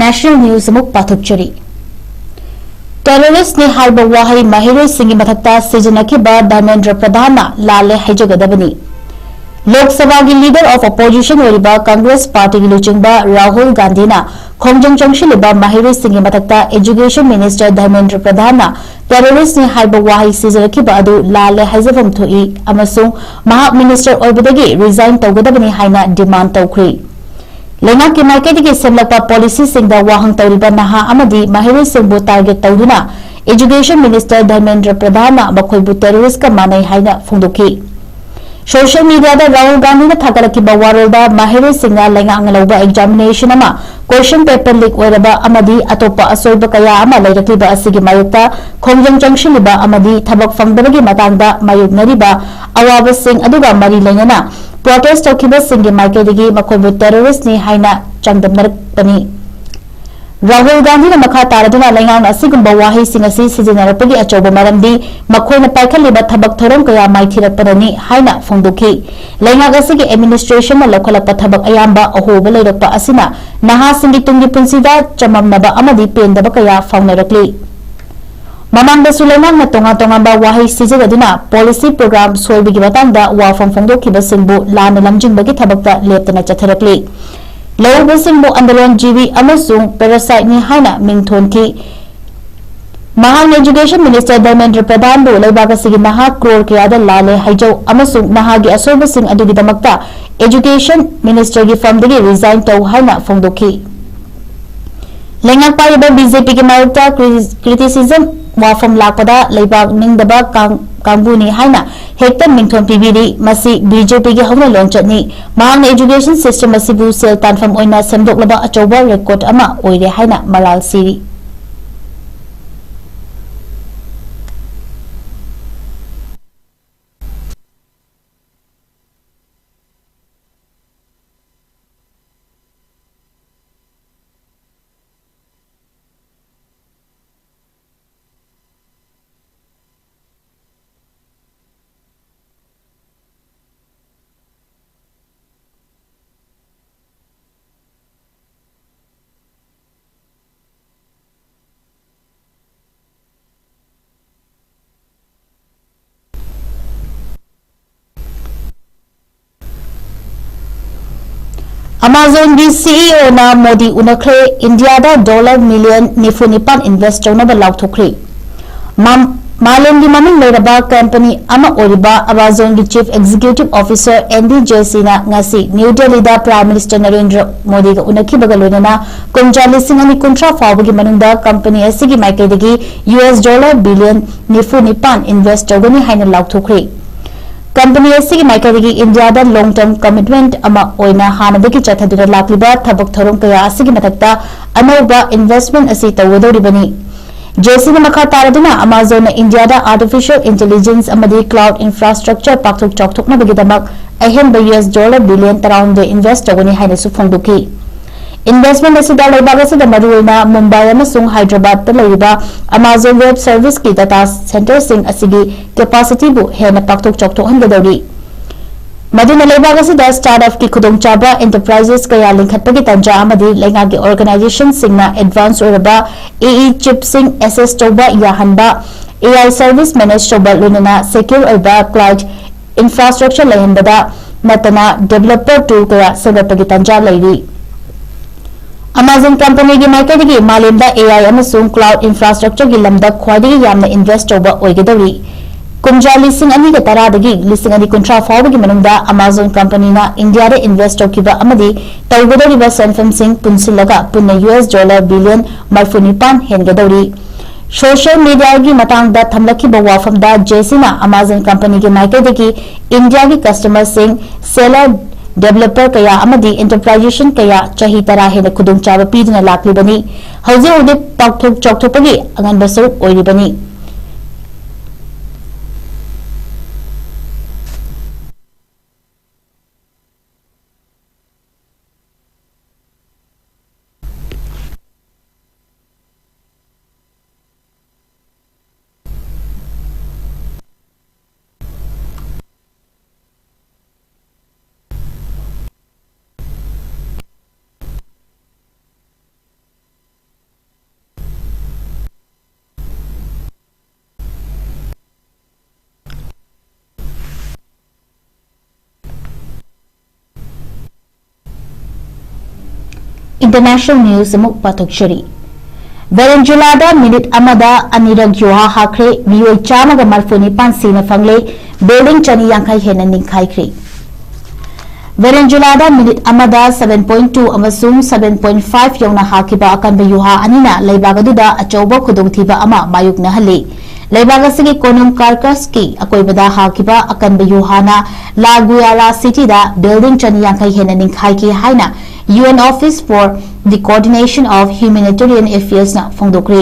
National News ꯑꯃꯨꯛ ꯄꯥꯊꯣꯛꯆꯔꯤ꯫ Terrorist ꯅꯤ ꯍꯥꯏꯕ ꯋꯥꯍꯩ ꯃꯍꯩꯔꯣꯏꯁꯤꯡꯒꯤ ꯃꯊꯛꯇ ꯁꯤꯖꯤꯟꯅꯈꯤꯕ ꯙꯔꯃꯦꯟꯗ꯭ꯔ ꯄ꯭ꯔꯙꯥꯟꯅ ꯂꯥꯜꯂꯦ ꯍꯥꯏꯖꯒꯗꯕꯅꯤ꯫ ꯂꯣꯛ ꯁꯚꯥꯒꯤ Leader of Opposition ꯑꯣꯏꯔꯤꯕ Congress Party ꯒꯤ ꯂꯨꯆꯤꯡꯕ ꯔꯥꯍꯨꯜ ꯒꯥꯟꯙꯤꯅ ꯈꯣꯡꯖꯪ ꯆꯪꯁꯤꯜꯂꯤꯕ ꯃꯍꯩꯔꯣꯏꯁꯤꯡꯒꯤ ꯃꯊꯛꯇ Education Minister ꯙꯔꯃꯦꯟꯗ꯭ꯔ ꯄ꯭ꯔꯙꯥꯟꯅ terrorist ꯅꯤ ꯍꯥꯏꯕ ꯋꯥꯍꯩ ꯁꯤꯖꯤꯟꯅꯈꯤꯕ ꯑꯗꯨ ꯂꯥꯜꯂꯦ ꯍꯥꯏꯖꯐꯝ ꯊꯣꯛꯏ ꯑꯃꯁꯨꯡ ꯃꯍꯥꯛ minister ꯑꯣꯏꯕꯗꯒꯤ resign ꯇꯧꯒꯗꯕꯅꯤ ꯍꯥꯏꯅ demand ꯇꯧꯈ꯭ꯔꯤ꯫ ꯂꯩꯉꯥꯛꯀꯤ ꯃꯥꯏꯀꯩꯗꯒꯤ ꯁꯦꯝꯂꯛꯄ policy ꯁꯤꯡꯗ ꯋꯥꯍꯪ ꯇꯧꯔꯤꯕ ꯅꯍꯥ ꯑꯃꯗꯤ ꯃꯍꯩꯔꯣꯏꯁꯤꯡꯕꯨ target ꯇꯧꯗꯨꯅ Education Minister ꯙꯔꯃꯦꯟꯗ꯭ꯔ ꯄ꯭ꯔꯙꯥꯟꯅ ꯃꯈꯣꯏꯕꯨ terrorist ꯀ ꯃꯥꯟꯅꯩ ꯍꯥꯏꯅ ꯐꯣꯡꯗꯣꯛꯈꯤ꯫ Social media ꯗ ꯔꯥꯍꯨꯜ ꯒꯥꯟꯙꯤꯅ ꯊꯥꯒꯠꯂꯛꯈꯤꯕ ꯋꯥꯔꯣꯜꯗ ꯃꯍꯩꯔꯣꯏꯁꯤꯡꯅ ꯂꯩꯉꯥꯛꯅ ꯂꯧꯕ examination ꯑꯃ question paper leak ꯑꯣꯏꯔꯕ ꯑꯃꯗꯤ ꯑꯇꯣꯞꯄ ꯑꯁꯣꯏꯕ ꯀꯌꯥ ꯑꯃ ꯂꯩꯔꯛꯂꯤꯕ ꯑꯁꯤꯒꯤ ꯃꯥꯌꯣꯛꯇ ꯈꯣꯡꯖꯪ ꯆꯪꯁꯤꯜꯂꯤꯕ ꯑꯃꯗꯤ ꯊꯕꯛ ꯐꯪꯗꯕꯒꯤ ꯃꯇꯥꯡꯗ ꯃꯥꯌꯣꯛꯅꯔꯤꯕ ꯑꯋꯥꯕꯁꯤꯡ ꯑꯗꯨꯒ ꯃꯔꯤ ꯂꯩꯅꯅ protest ꯇꯧꯈꯤꯕꯁꯤꯡꯒꯤ ꯃꯥꯏꯀꯩꯗꯒꯤ ꯃꯈꯣꯏꯕꯨ terrorist ꯅꯤ ꯍꯥꯏꯅ ꯆꯥꯡꯗꯝꯅꯔꯛꯄꯅꯤ꯫ ꯔꯥꯍꯨꯜ ꯒꯥꯟꯙꯤꯅ ꯃꯈꯥ ꯇꯥꯔꯗꯨꯅ ꯂꯩꯉꯥꯛꯅ ꯑꯁꯤꯒꯨꯝꯕ ꯋꯥꯍꯩꯁꯤꯡ ꯑꯁꯤ ꯁꯤꯖꯤꯟꯅꯔꯛꯄꯒꯤ ꯑꯆꯧꯕ ꯃꯔꯝꯗꯤ ꯃꯈꯣꯏꯅ ꯄꯥꯏꯈꯠꯂꯤꯕ ꯊꯕꯛ ꯊꯧꯔꯝ ꯀꯌꯥ ꯃꯥꯏꯊꯤꯔꯛꯄꯅꯅꯤ ꯍꯥꯏꯅ ꯐꯣꯡꯗꯣꯛꯈꯤ꯫ ꯂꯩꯉꯥꯛ ꯑꯁꯤꯒꯤ administration ꯅ ꯂꯧꯈꯠꯂꯛꯄ ꯊꯕꯛ ꯑꯌꯥꯝꯕ ꯑꯍꯣꯕ ꯂꯩꯔꯛꯄ ꯑꯁꯤꯅ ꯅꯍꯥꯁꯤꯡꯒꯤ ꯇꯨꯡꯒꯤ ꯄꯨꯟꯁꯤꯗ ꯆꯃꯝꯅꯕ ꯑꯃꯗꯤ ꯄꯦꯟꯗꯕ ꯀꯌꯥ ꯐꯥꯎꯅꯔꯛꯂꯤ꯫ ꯃꯃꯥꯡꯗꯁꯨ ꯂꯩꯉꯥꯛꯅ ꯇꯣꯉꯥꯟ ꯇꯣꯉꯥꯟꯕ ꯋꯥꯍꯩ ꯁꯤꯖꯤꯟꯅꯗꯨꯅ policy program ꯁꯣꯏꯕꯒꯤ ꯃꯇꯥꯡꯗ ꯋꯥꯐꯝ ꯐꯣꯡꯗꯣꯛꯈꯤꯕꯁꯤꯡꯕꯨ ꯂꯥꯟꯅ ꯂꯝꯖꯤꯡꯕꯒꯤ ꯊꯕꯛꯇ ꯂꯦꯞꯇꯅ ꯆꯠꯊꯔꯛꯂꯤ꯫ ꯂꯧꯎꯕꯁꯤꯡꯕꯨ ꯑꯟꯗꯂꯣꯟ ꯖꯤꯕꯤ ꯑꯃꯁꯨꯡ parasite ꯅꯤ ꯍꯥꯏꯅ ꯃꯤꯡ ꯊꯣꯟꯈꯤ꯫ ꯃꯍꯥꯛꯅ Education Minister ꯙꯔꯃꯦꯟꯗ꯭ꯔ ꯄ꯭ꯔꯙꯥꯟꯕꯨ ꯂꯩꯕꯥꯛ ꯑꯁꯤꯒꯤ ꯅꯍꯥ crore ꯀꯌꯥꯗ ꯂꯥꯜꯂꯦ ꯍꯥꯏꯖꯧ ꯑꯃꯁꯨꯡ ꯅꯍꯥꯒꯤ ꯑꯁꯣꯏꯕꯁꯤꯡ ꯑꯗꯨꯒꯤꯗꯃꯛꯇ Education Minister ꯒꯤ ꯐꯝꯗꯒꯤ resign ꯇꯧ ꯍꯥꯏꯅ ꯐꯣꯡꯗꯣꯛꯈꯤ꯫ ꯂꯩꯉꯥꯛ ꯄꯥꯏꯔꯤꯕ BJP ꯒꯤ ꯃꯥꯌꯣꯛꯇ cri-, criticism ꯋꯥꯐꯝ ꯂꯥꯛꯄꯗ ꯂꯩꯕꯥꯛ ꯅꯤꯡꯗꯕ ꯀꯥꯡ-, ꯀꯥꯡꯕꯨꯅꯤ ꯍꯥꯏꯅ ꯍꯦꯛꯇ ꯃꯤꯡꯊꯣꯟ ꯄꯤꯕꯤꯔꯤ꯫ ꯃꯁꯤ BJP ꯒꯤ ꯍꯧꯅ ꯂꯣꯟꯆꯠꯅꯤ꯫ ꯃꯍꯥꯛꯅ education system ꯑꯁꯤꯕꯨ ꯁꯦꯜ ꯇꯥꯟꯐꯝ ꯑꯣꯏꯅ ꯁꯦꯝꯗꯣꯛꯂꯕ ꯑꯆꯧꯕ record ꯑꯃ ꯑꯣꯏꯔꯦ ꯍꯥꯏꯅ ꯃꯔꯥꯜ ꯁꯤꯔꯤ꯫ ꯑꯃꯥꯖꯣꯟꯒꯤ ꯁꯤ ꯏ ꯑꯣꯅ ꯃꯣꯗꯤ ꯎꯅꯈ꯭ꯔꯦ, ꯏꯟꯗꯤꯌꯥꯗ ꯗꯣꯂꯔ ꯃꯤꯂꯤꯌꯟ ꯅꯤꯐꯨ ꯅꯤꯄꯥꯟ ꯏꯟꯚꯦꯁ꯭ꯠ ꯇꯧꯅꯕ ꯂꯥꯎꯊꯣꯛꯈ꯭ꯔꯦ꯫ ꯃꯥ-, ꯃꯥꯂꯦꯝꯒꯤ ꯃꯃꯤꯡ ꯂꯩꯔꯕ ꯀꯝꯄꯅꯤ ꯑꯃ ꯑꯣꯏꯔꯤꯕ ꯑꯃꯥꯖꯣꯟꯒꯤ ꯆꯤꯐ ꯑꯦꯛꯖꯤꯀ꯭ꯌꯨꯇꯤꯚ ꯑꯣꯐꯤꯁꯥꯔ ꯑꯦꯟꯗꯤ ꯖꯦꯁꯤꯅ ꯉꯁꯤ ꯅ꯭ꯌꯨ ꯗꯦꯜꯂꯤꯗ ꯄ꯭ꯔꯥꯏꯝ ꯃꯤꯅꯤꯁꯇꯔ ꯅꯔꯦꯟꯗ꯭ꯔ ꯃꯣꯗꯤꯒ ꯎꯅꯈꯤꯕꯒ ꯂꯣꯏꯅꯅ ꯀꯨꯝꯖꯥ ꯂꯤꯁꯤꯡ ꯑꯅꯤ ꯀꯨꯟꯊ꯭ꯔꯥ ꯐꯥꯎꯕꯒꯤ ꯃꯅꯨꯡꯗ ꯀꯝꯄꯅꯤ ꯑꯁꯤꯒꯤ ꯃꯥꯏꯀꯩꯗꯒꯤ ꯌꯨ ꯑꯦꯁ ꯗꯣꯂꯔ ꯕꯤꯂꯤꯌꯟ ꯅꯤꯐꯨ ꯅꯤꯄꯥꯟ ꯏꯟꯚꯦꯁ꯭ꯠ ꯇꯧꯒꯅꯤ ꯍꯥꯏꯅ ꯂꯥꯎꯊꯣꯛꯈ꯭ꯔꯦ꯫ ꯀꯝꯄꯅꯤ ꯑꯁꯤꯒꯤ ꯃꯥꯏꯀꯩꯗꯒꯤ ꯏꯟꯗꯤꯌꯥꯗ ꯂꯣꯡ ꯇꯔꯝ ꯀꯃꯤꯠꯃꯦꯟꯠ ꯑꯃ ꯑꯣꯏꯅ ꯍꯥꯟꯅꯗꯒꯤ ꯆꯠꯊꯗꯨꯅ ꯂꯥꯛꯂꯤꯕ ꯊꯕꯛ ꯊꯧꯔꯝ ꯀꯌꯥ ꯑꯁꯤꯒꯤ ꯃꯊꯛꯇ ꯑꯅꯧꯕ ꯏꯟꯚꯦꯁ꯭ꯠꯃꯦꯟꯠ ꯑꯁꯤ ꯇꯧꯒꯗꯧꯔꯤꯕꯅꯤ꯫ ꯖꯦꯁꯤꯅ ꯃꯈꯥ ꯇꯥꯔꯗꯨꯅ ꯑꯃꯥꯖꯣꯟꯅ ꯏꯟꯗꯤꯌꯥꯗ ꯑꯥꯔꯇꯤꯐꯤꯁꯤꯌꯦꯜ ꯏꯟꯇꯦꯂꯤꯖꯦꯟꯁ ꯑꯃꯗꯤ ꯀ꯭ꯂꯥꯎꯗ ꯏꯟꯐ꯭ꯔꯥꯁ꯭ꯇ꯭ꯔꯛꯆꯔ ꯄꯥꯛꯊꯣꯛ ꯆꯥꯎꯊꯣꯛꯅꯕꯒꯤꯗꯃꯛ ꯑꯍꯦꯟꯕ ꯌꯨ ꯑꯦꯁ ꯗꯣꯂꯔ ꯕꯤꯂꯤꯌꯟ ꯇꯔꯥꯍꯨꯝꯗꯣꯏ ꯏꯟꯚꯦꯁ꯭ꯠ ꯇꯧꯒꯅꯤ ꯍꯥꯏꯅꯁꯨ ꯐꯣꯡꯗꯣꯛꯈꯤ꯫ ꯏꯟꯚꯦꯁ꯭ꯠꯃꯦꯟꯠ ꯑꯁꯤꯗ ꯂꯩꯕꯥꯛ ꯑꯁꯤꯗ ꯃꯔꯨꯑꯣꯏꯅ ꯃꯨꯝꯕꯥꯏ ꯑꯃꯁꯨꯡ ꯍꯥꯏꯗ꯭ꯔꯕꯥꯗꯇ ꯂꯩꯔꯤꯕ ꯑꯃꯥꯖꯣꯟ ꯋꯦꯕ ꯁꯔꯚꯤꯁꯀꯤ ꯗꯦꯇꯥ ꯁꯦꯟꯇꯔꯁꯤꯡ ꯑꯁꯤꯒꯤ ꯀꯦꯄꯥꯁꯤꯇꯤꯕꯨ ꯍꯦꯟꯅ ꯄꯥꯛꯊꯣꯛ ꯆꯥꯎꯊꯣꯛꯍꯟꯒꯗꯧꯔꯤ꯫ ꯃꯗꯨꯅ ꯂꯩꯕꯥꯛ ꯑꯁꯤꯗ ꯁ꯭ꯇꯥꯔꯠ ꯑꯞꯀꯤ ꯈꯨꯗꯣꯡꯆꯥꯕ, ꯑꯦꯟꯇꯔꯄ꯭ꯔꯥꯏꯖꯦꯁ ꯀꯌꯥ ꯂꯤꯡꯈꯠꯄꯒꯤ ꯇꯥꯟꯖꯥ ꯑꯃꯗꯤ ꯂꯩꯉꯥꯛꯀꯤ ꯑꯣꯔꯒꯅꯥꯏꯖꯦꯁꯟꯁꯤꯡꯅ ꯑꯦꯗꯚꯥꯟꯁ ꯑꯣꯏꯔꯕ ꯑꯦ ꯏ ꯆꯤꯞꯁꯤꯡ ꯑꯦꯛꯁꯦꯁ ꯇꯧꯕ ꯌꯥꯍꯟꯕ, ꯑꯦ ꯑꯥꯏ ꯁꯔꯚꯤꯁ ꯃꯦꯅꯦꯖ ꯇꯧꯕ, ꯂꯣꯏꯅꯅ ꯁꯦꯀ꯭ꯌꯨꯔ ꯑꯣꯏꯕ ꯀ꯭ꯂꯥꯎꯗ ꯏꯟꯐ꯭ꯔꯥꯁ꯭ꯇ꯭ꯔꯛꯆꯔ ꯂꯩꯍꯟꯕꯗ ꯅꯠꯇꯅ ꯗꯦꯚꯦꯂꯄꯔ ꯇꯨꯜ ꯀꯌꯥ ꯁꯦꯝꯒꯠꯄꯒꯤ ꯇꯥꯟꯖꯥ ꯂꯩꯔꯤ꯫ ꯑꯃꯥꯖꯣꯟ ꯀꯝꯄꯅꯤꯒꯤ ꯃꯥꯏꯀꯩꯗꯒꯤ ꯃꯥꯂꯦꯝꯗ ꯑꯦ ꯑꯥꯏ ꯑꯃꯁꯨꯡ ꯀ꯭ꯂꯥꯎꯗ ꯏꯟꯐ꯭ꯔꯥꯁ꯭ꯇ꯭ꯔꯛꯆꯔꯒꯤ ꯂꯝꯗ ꯈ꯭ꯋꯥꯏꯗꯒꯤ ꯌꯥꯝꯅ ꯏꯟꯚꯦꯁ꯭ꯠ ꯇꯧꯕ ꯑꯣꯏꯒꯗꯧꯔꯤ꯫ ꯀꯨꯝꯖꯥ ꯂꯤꯁꯤꯡ ꯑꯅꯤꯒ ꯇꯔꯥꯗꯒꯤ ꯂꯤꯁꯤꯡ ꯑꯅꯤ ꯀꯨꯟꯊ꯭ꯔꯥ ꯐꯥꯎꯕꯒꯤ ꯃꯅꯨꯡꯗ ꯑꯃꯥꯖꯣꯟ ꯀꯝꯄꯅꯤꯅ ꯏꯟꯗꯤꯌꯥꯗ ꯏꯟꯚꯦꯁ꯭ꯠ ꯇꯧꯈꯤꯕ ꯑꯃꯗꯤ ꯇꯧꯒꯗꯧꯔꯤꯕ ꯁꯦꯟꯐꯝꯁꯤꯡ ꯄꯨꯟꯁꯤꯜꯂꯒ ꯄꯨꯟꯅ ꯌꯨ ꯑꯦꯁ ꯗꯣꯂꯔ ꯕꯤꯂꯤꯌꯟ ꯃꯔꯤꯐꯨ ꯅꯤꯄꯥꯟ ꯍꯦꯟꯒꯗꯧꯔꯤ꯫ ꯁꯣꯁꯤꯌꯦꯜ ꯃꯤꯗꯤꯌꯥꯒꯤ ꯃꯇꯥꯡꯗ ꯊꯝꯂꯛꯈꯤꯕ ꯋꯥꯐꯝꯗ ꯖꯦꯁꯤꯅ ꯑꯃꯥꯖꯣꯟ ꯀꯝꯄꯅꯤꯒꯤ ꯃꯥꯏꯀꯩꯗꯒꯤ ꯏꯟꯗꯤꯌꯥꯒꯤ ꯀꯁꯇꯃꯔꯁꯤꯡ, ꯁꯦꯂꯔ, ꯗꯦꯚꯦꯂꯄꯔ ꯀꯌꯥ ꯑꯃꯗꯤ ꯑꯦꯟꯇꯔꯄ꯭ꯔꯥꯏꯖꯦꯁꯟ ꯀꯌꯥ ꯆꯍꯤ ꯇꯔꯥ ꯍꯦꯟꯅ ꯈꯨꯗꯣꯡꯆꯥꯕ ꯄꯤꯗꯨꯅ ꯂꯥꯛꯂꯤꯕꯅꯤ꯫ ꯍꯧꯖꯤꯛ ꯍꯧꯖꯤꯛ ꯄꯥꯛꯊꯣꯛ ꯆꯥꯎꯊꯣꯛꯄꯒꯤ ꯑꯉꯟꯕ ꯁꯔꯨꯛ ꯑꯣꯏꯔꯤꯕꯅꯤ꯫ International news ꯑꯃꯨꯛ ꯄꯥꯊꯣꯛꯆꯔꯤ꯫ ꯚꯦꯅꯦꯖꯨꯂꯥꯗ ꯃꯤꯅꯤꯠ ꯑꯃꯗ ꯑꯅꯤꯔꯛ ꯌꯨꯍꯥ ꯍꯥꯈ꯭ꯔꯦ, ꯃꯤꯑꯣꯏ ꯆꯥꯝꯃꯒ ꯃꯔꯐꯨ ꯅꯤꯄꯥꯟ ꯁꯤꯅ ꯐꯪꯂꯦ, building ꯆꯅꯤ ꯌꯥꯡꯈꯩ ꯍꯦꯟꯅ ꯅꯤꯡꯈꯥꯏꯈ꯭ꯔꯦ꯫ ꯚꯦꯅꯦꯖꯨꯂꯥꯗ ꯃꯤꯅꯤꯠ ꯑꯃꯗ seven point two ꯑꯃꯁꯨꯡ seven point five ꯌꯧꯅ ꯍꯥꯈꯤꯕ ꯑꯀꯟꯕ ꯌꯨꯍꯥ ꯑꯅꯤꯅ ꯂꯩꯕꯥꯛ ꯑꯗꯨꯗ ꯑꯆꯧꯕ ꯈꯨꯗꯣꯡꯊꯤꯕ ꯑꯃ ꯃꯥꯌꯣꯛꯅꯍꯜꯂꯤ꯫ ꯂꯩꯕꯥꯛ ꯑꯁꯤꯒꯤ ꯀꯣꯅꯨꯡ ꯀꯥꯔꯀꯁꯀꯤ ꯑꯀꯣꯏꯕꯗ ꯍꯥꯈꯤꯕ ꯑꯀꯟꯕ ꯌꯨꯍꯥꯅ ꯂꯥ ꯒꯨꯌꯥꯔꯥ ꯁꯤꯇꯤꯗ building ꯆꯅꯤ ꯌꯥꯡꯈꯩ ꯍꯦꯟꯅ ꯅꯤꯡꯈꯥꯏꯈꯤ ꯍꯥꯏꯅ U N Office for the Coordination of Humanitarian Affairsꯅ ꯐꯣꯡꯗꯣꯛꯈ꯭ꯔꯦ꯫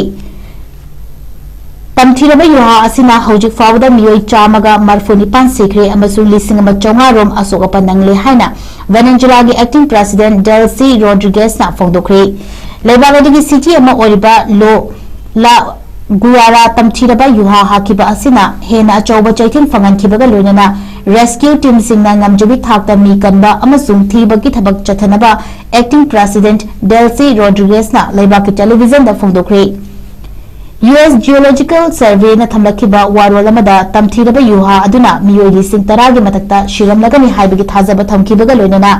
ꯇꯝꯊꯤꯔꯕ ꯌꯨꯍꯥ ꯑꯁꯤꯅ ꯍꯧꯖꯤꯛ ꯐꯥꯎꯕꯗ ꯃꯤꯑꯣꯏ ꯆꯥꯝꯃꯒ ꯃꯔꯐꯨ ꯅꯤꯄꯥꯟ ꯁꯤꯈ꯭ꯔꯦ ꯑꯃꯁꯨꯡ ꯂꯤꯁꯤꯡ ꯑꯃ ꯆꯥꯝꯃꯉꯥ ꯔꯣꯝ ꯑꯁꯣꯛ ꯑꯄꯟ ꯅꯪꯂꯦ ꯍꯥꯏꯅ ꯚꯦꯅꯦꯖꯨꯂꯥꯒꯤ acting president Delcy Rodriguezꯅ ꯐꯣꯡꯗꯣꯛꯈ꯭ꯔꯦ꯫ ꯂꯩꯕꯥꯛ ꯑꯗꯨꯒꯤ city ꯑꯃ ꯑꯣꯏꯔꯤꯕ ꯂꯣ ꯂꯥ ꯒꯨꯌꯥꯔꯥ ꯇꯝꯊꯤꯔꯕ ꯌꯨꯍꯥ ꯍꯥꯈꯤꯕ ꯑꯁꯤꯅ ꯍꯦꯟꯅ ꯑꯆꯧꯕ ꯆꯩꯊꯦꯡ ꯐꯪꯍꯟꯈꯤꯕꯒ ꯂꯣꯏꯅꯅ rescue teamꯁꯤꯡꯅ ꯉꯝꯖꯕꯤ ꯊꯥꯛꯇ ꯃꯤ ꯀꯟꯕ ꯑꯃꯁꯨꯡ ꯊꯤꯕꯒꯤ ꯊꯕꯛ ꯆꯠꯊꯅꯕ acting president Delcy Rodriguezꯅ ꯂꯩꯕꯥꯛꯀꯤ televisionꯗ ꯐꯣꯡꯗꯣꯛꯈ꯭ꯔꯦ꯫ U S Geological Surveyꯅ ꯊꯝꯂꯛꯈꯤꯕ ꯋꯥꯔꯣꯜ ꯑꯃꯗ ꯇꯝꯊꯤꯔꯕ ꯌꯨꯍꯥ ꯑꯗꯨꯅ ꯃꯤꯑꯣꯏ ꯂꯤꯁꯤꯡ ꯇꯔꯥꯒꯤ ꯃꯊꯛꯇ ꯁꯤꯔꯝꯂꯒꯅꯤ ꯍꯥꯏꯕꯒꯤ ꯊꯥꯖꯕ ꯊꯝꯈꯤꯕꯒ ꯂꯣꯏꯅꯅ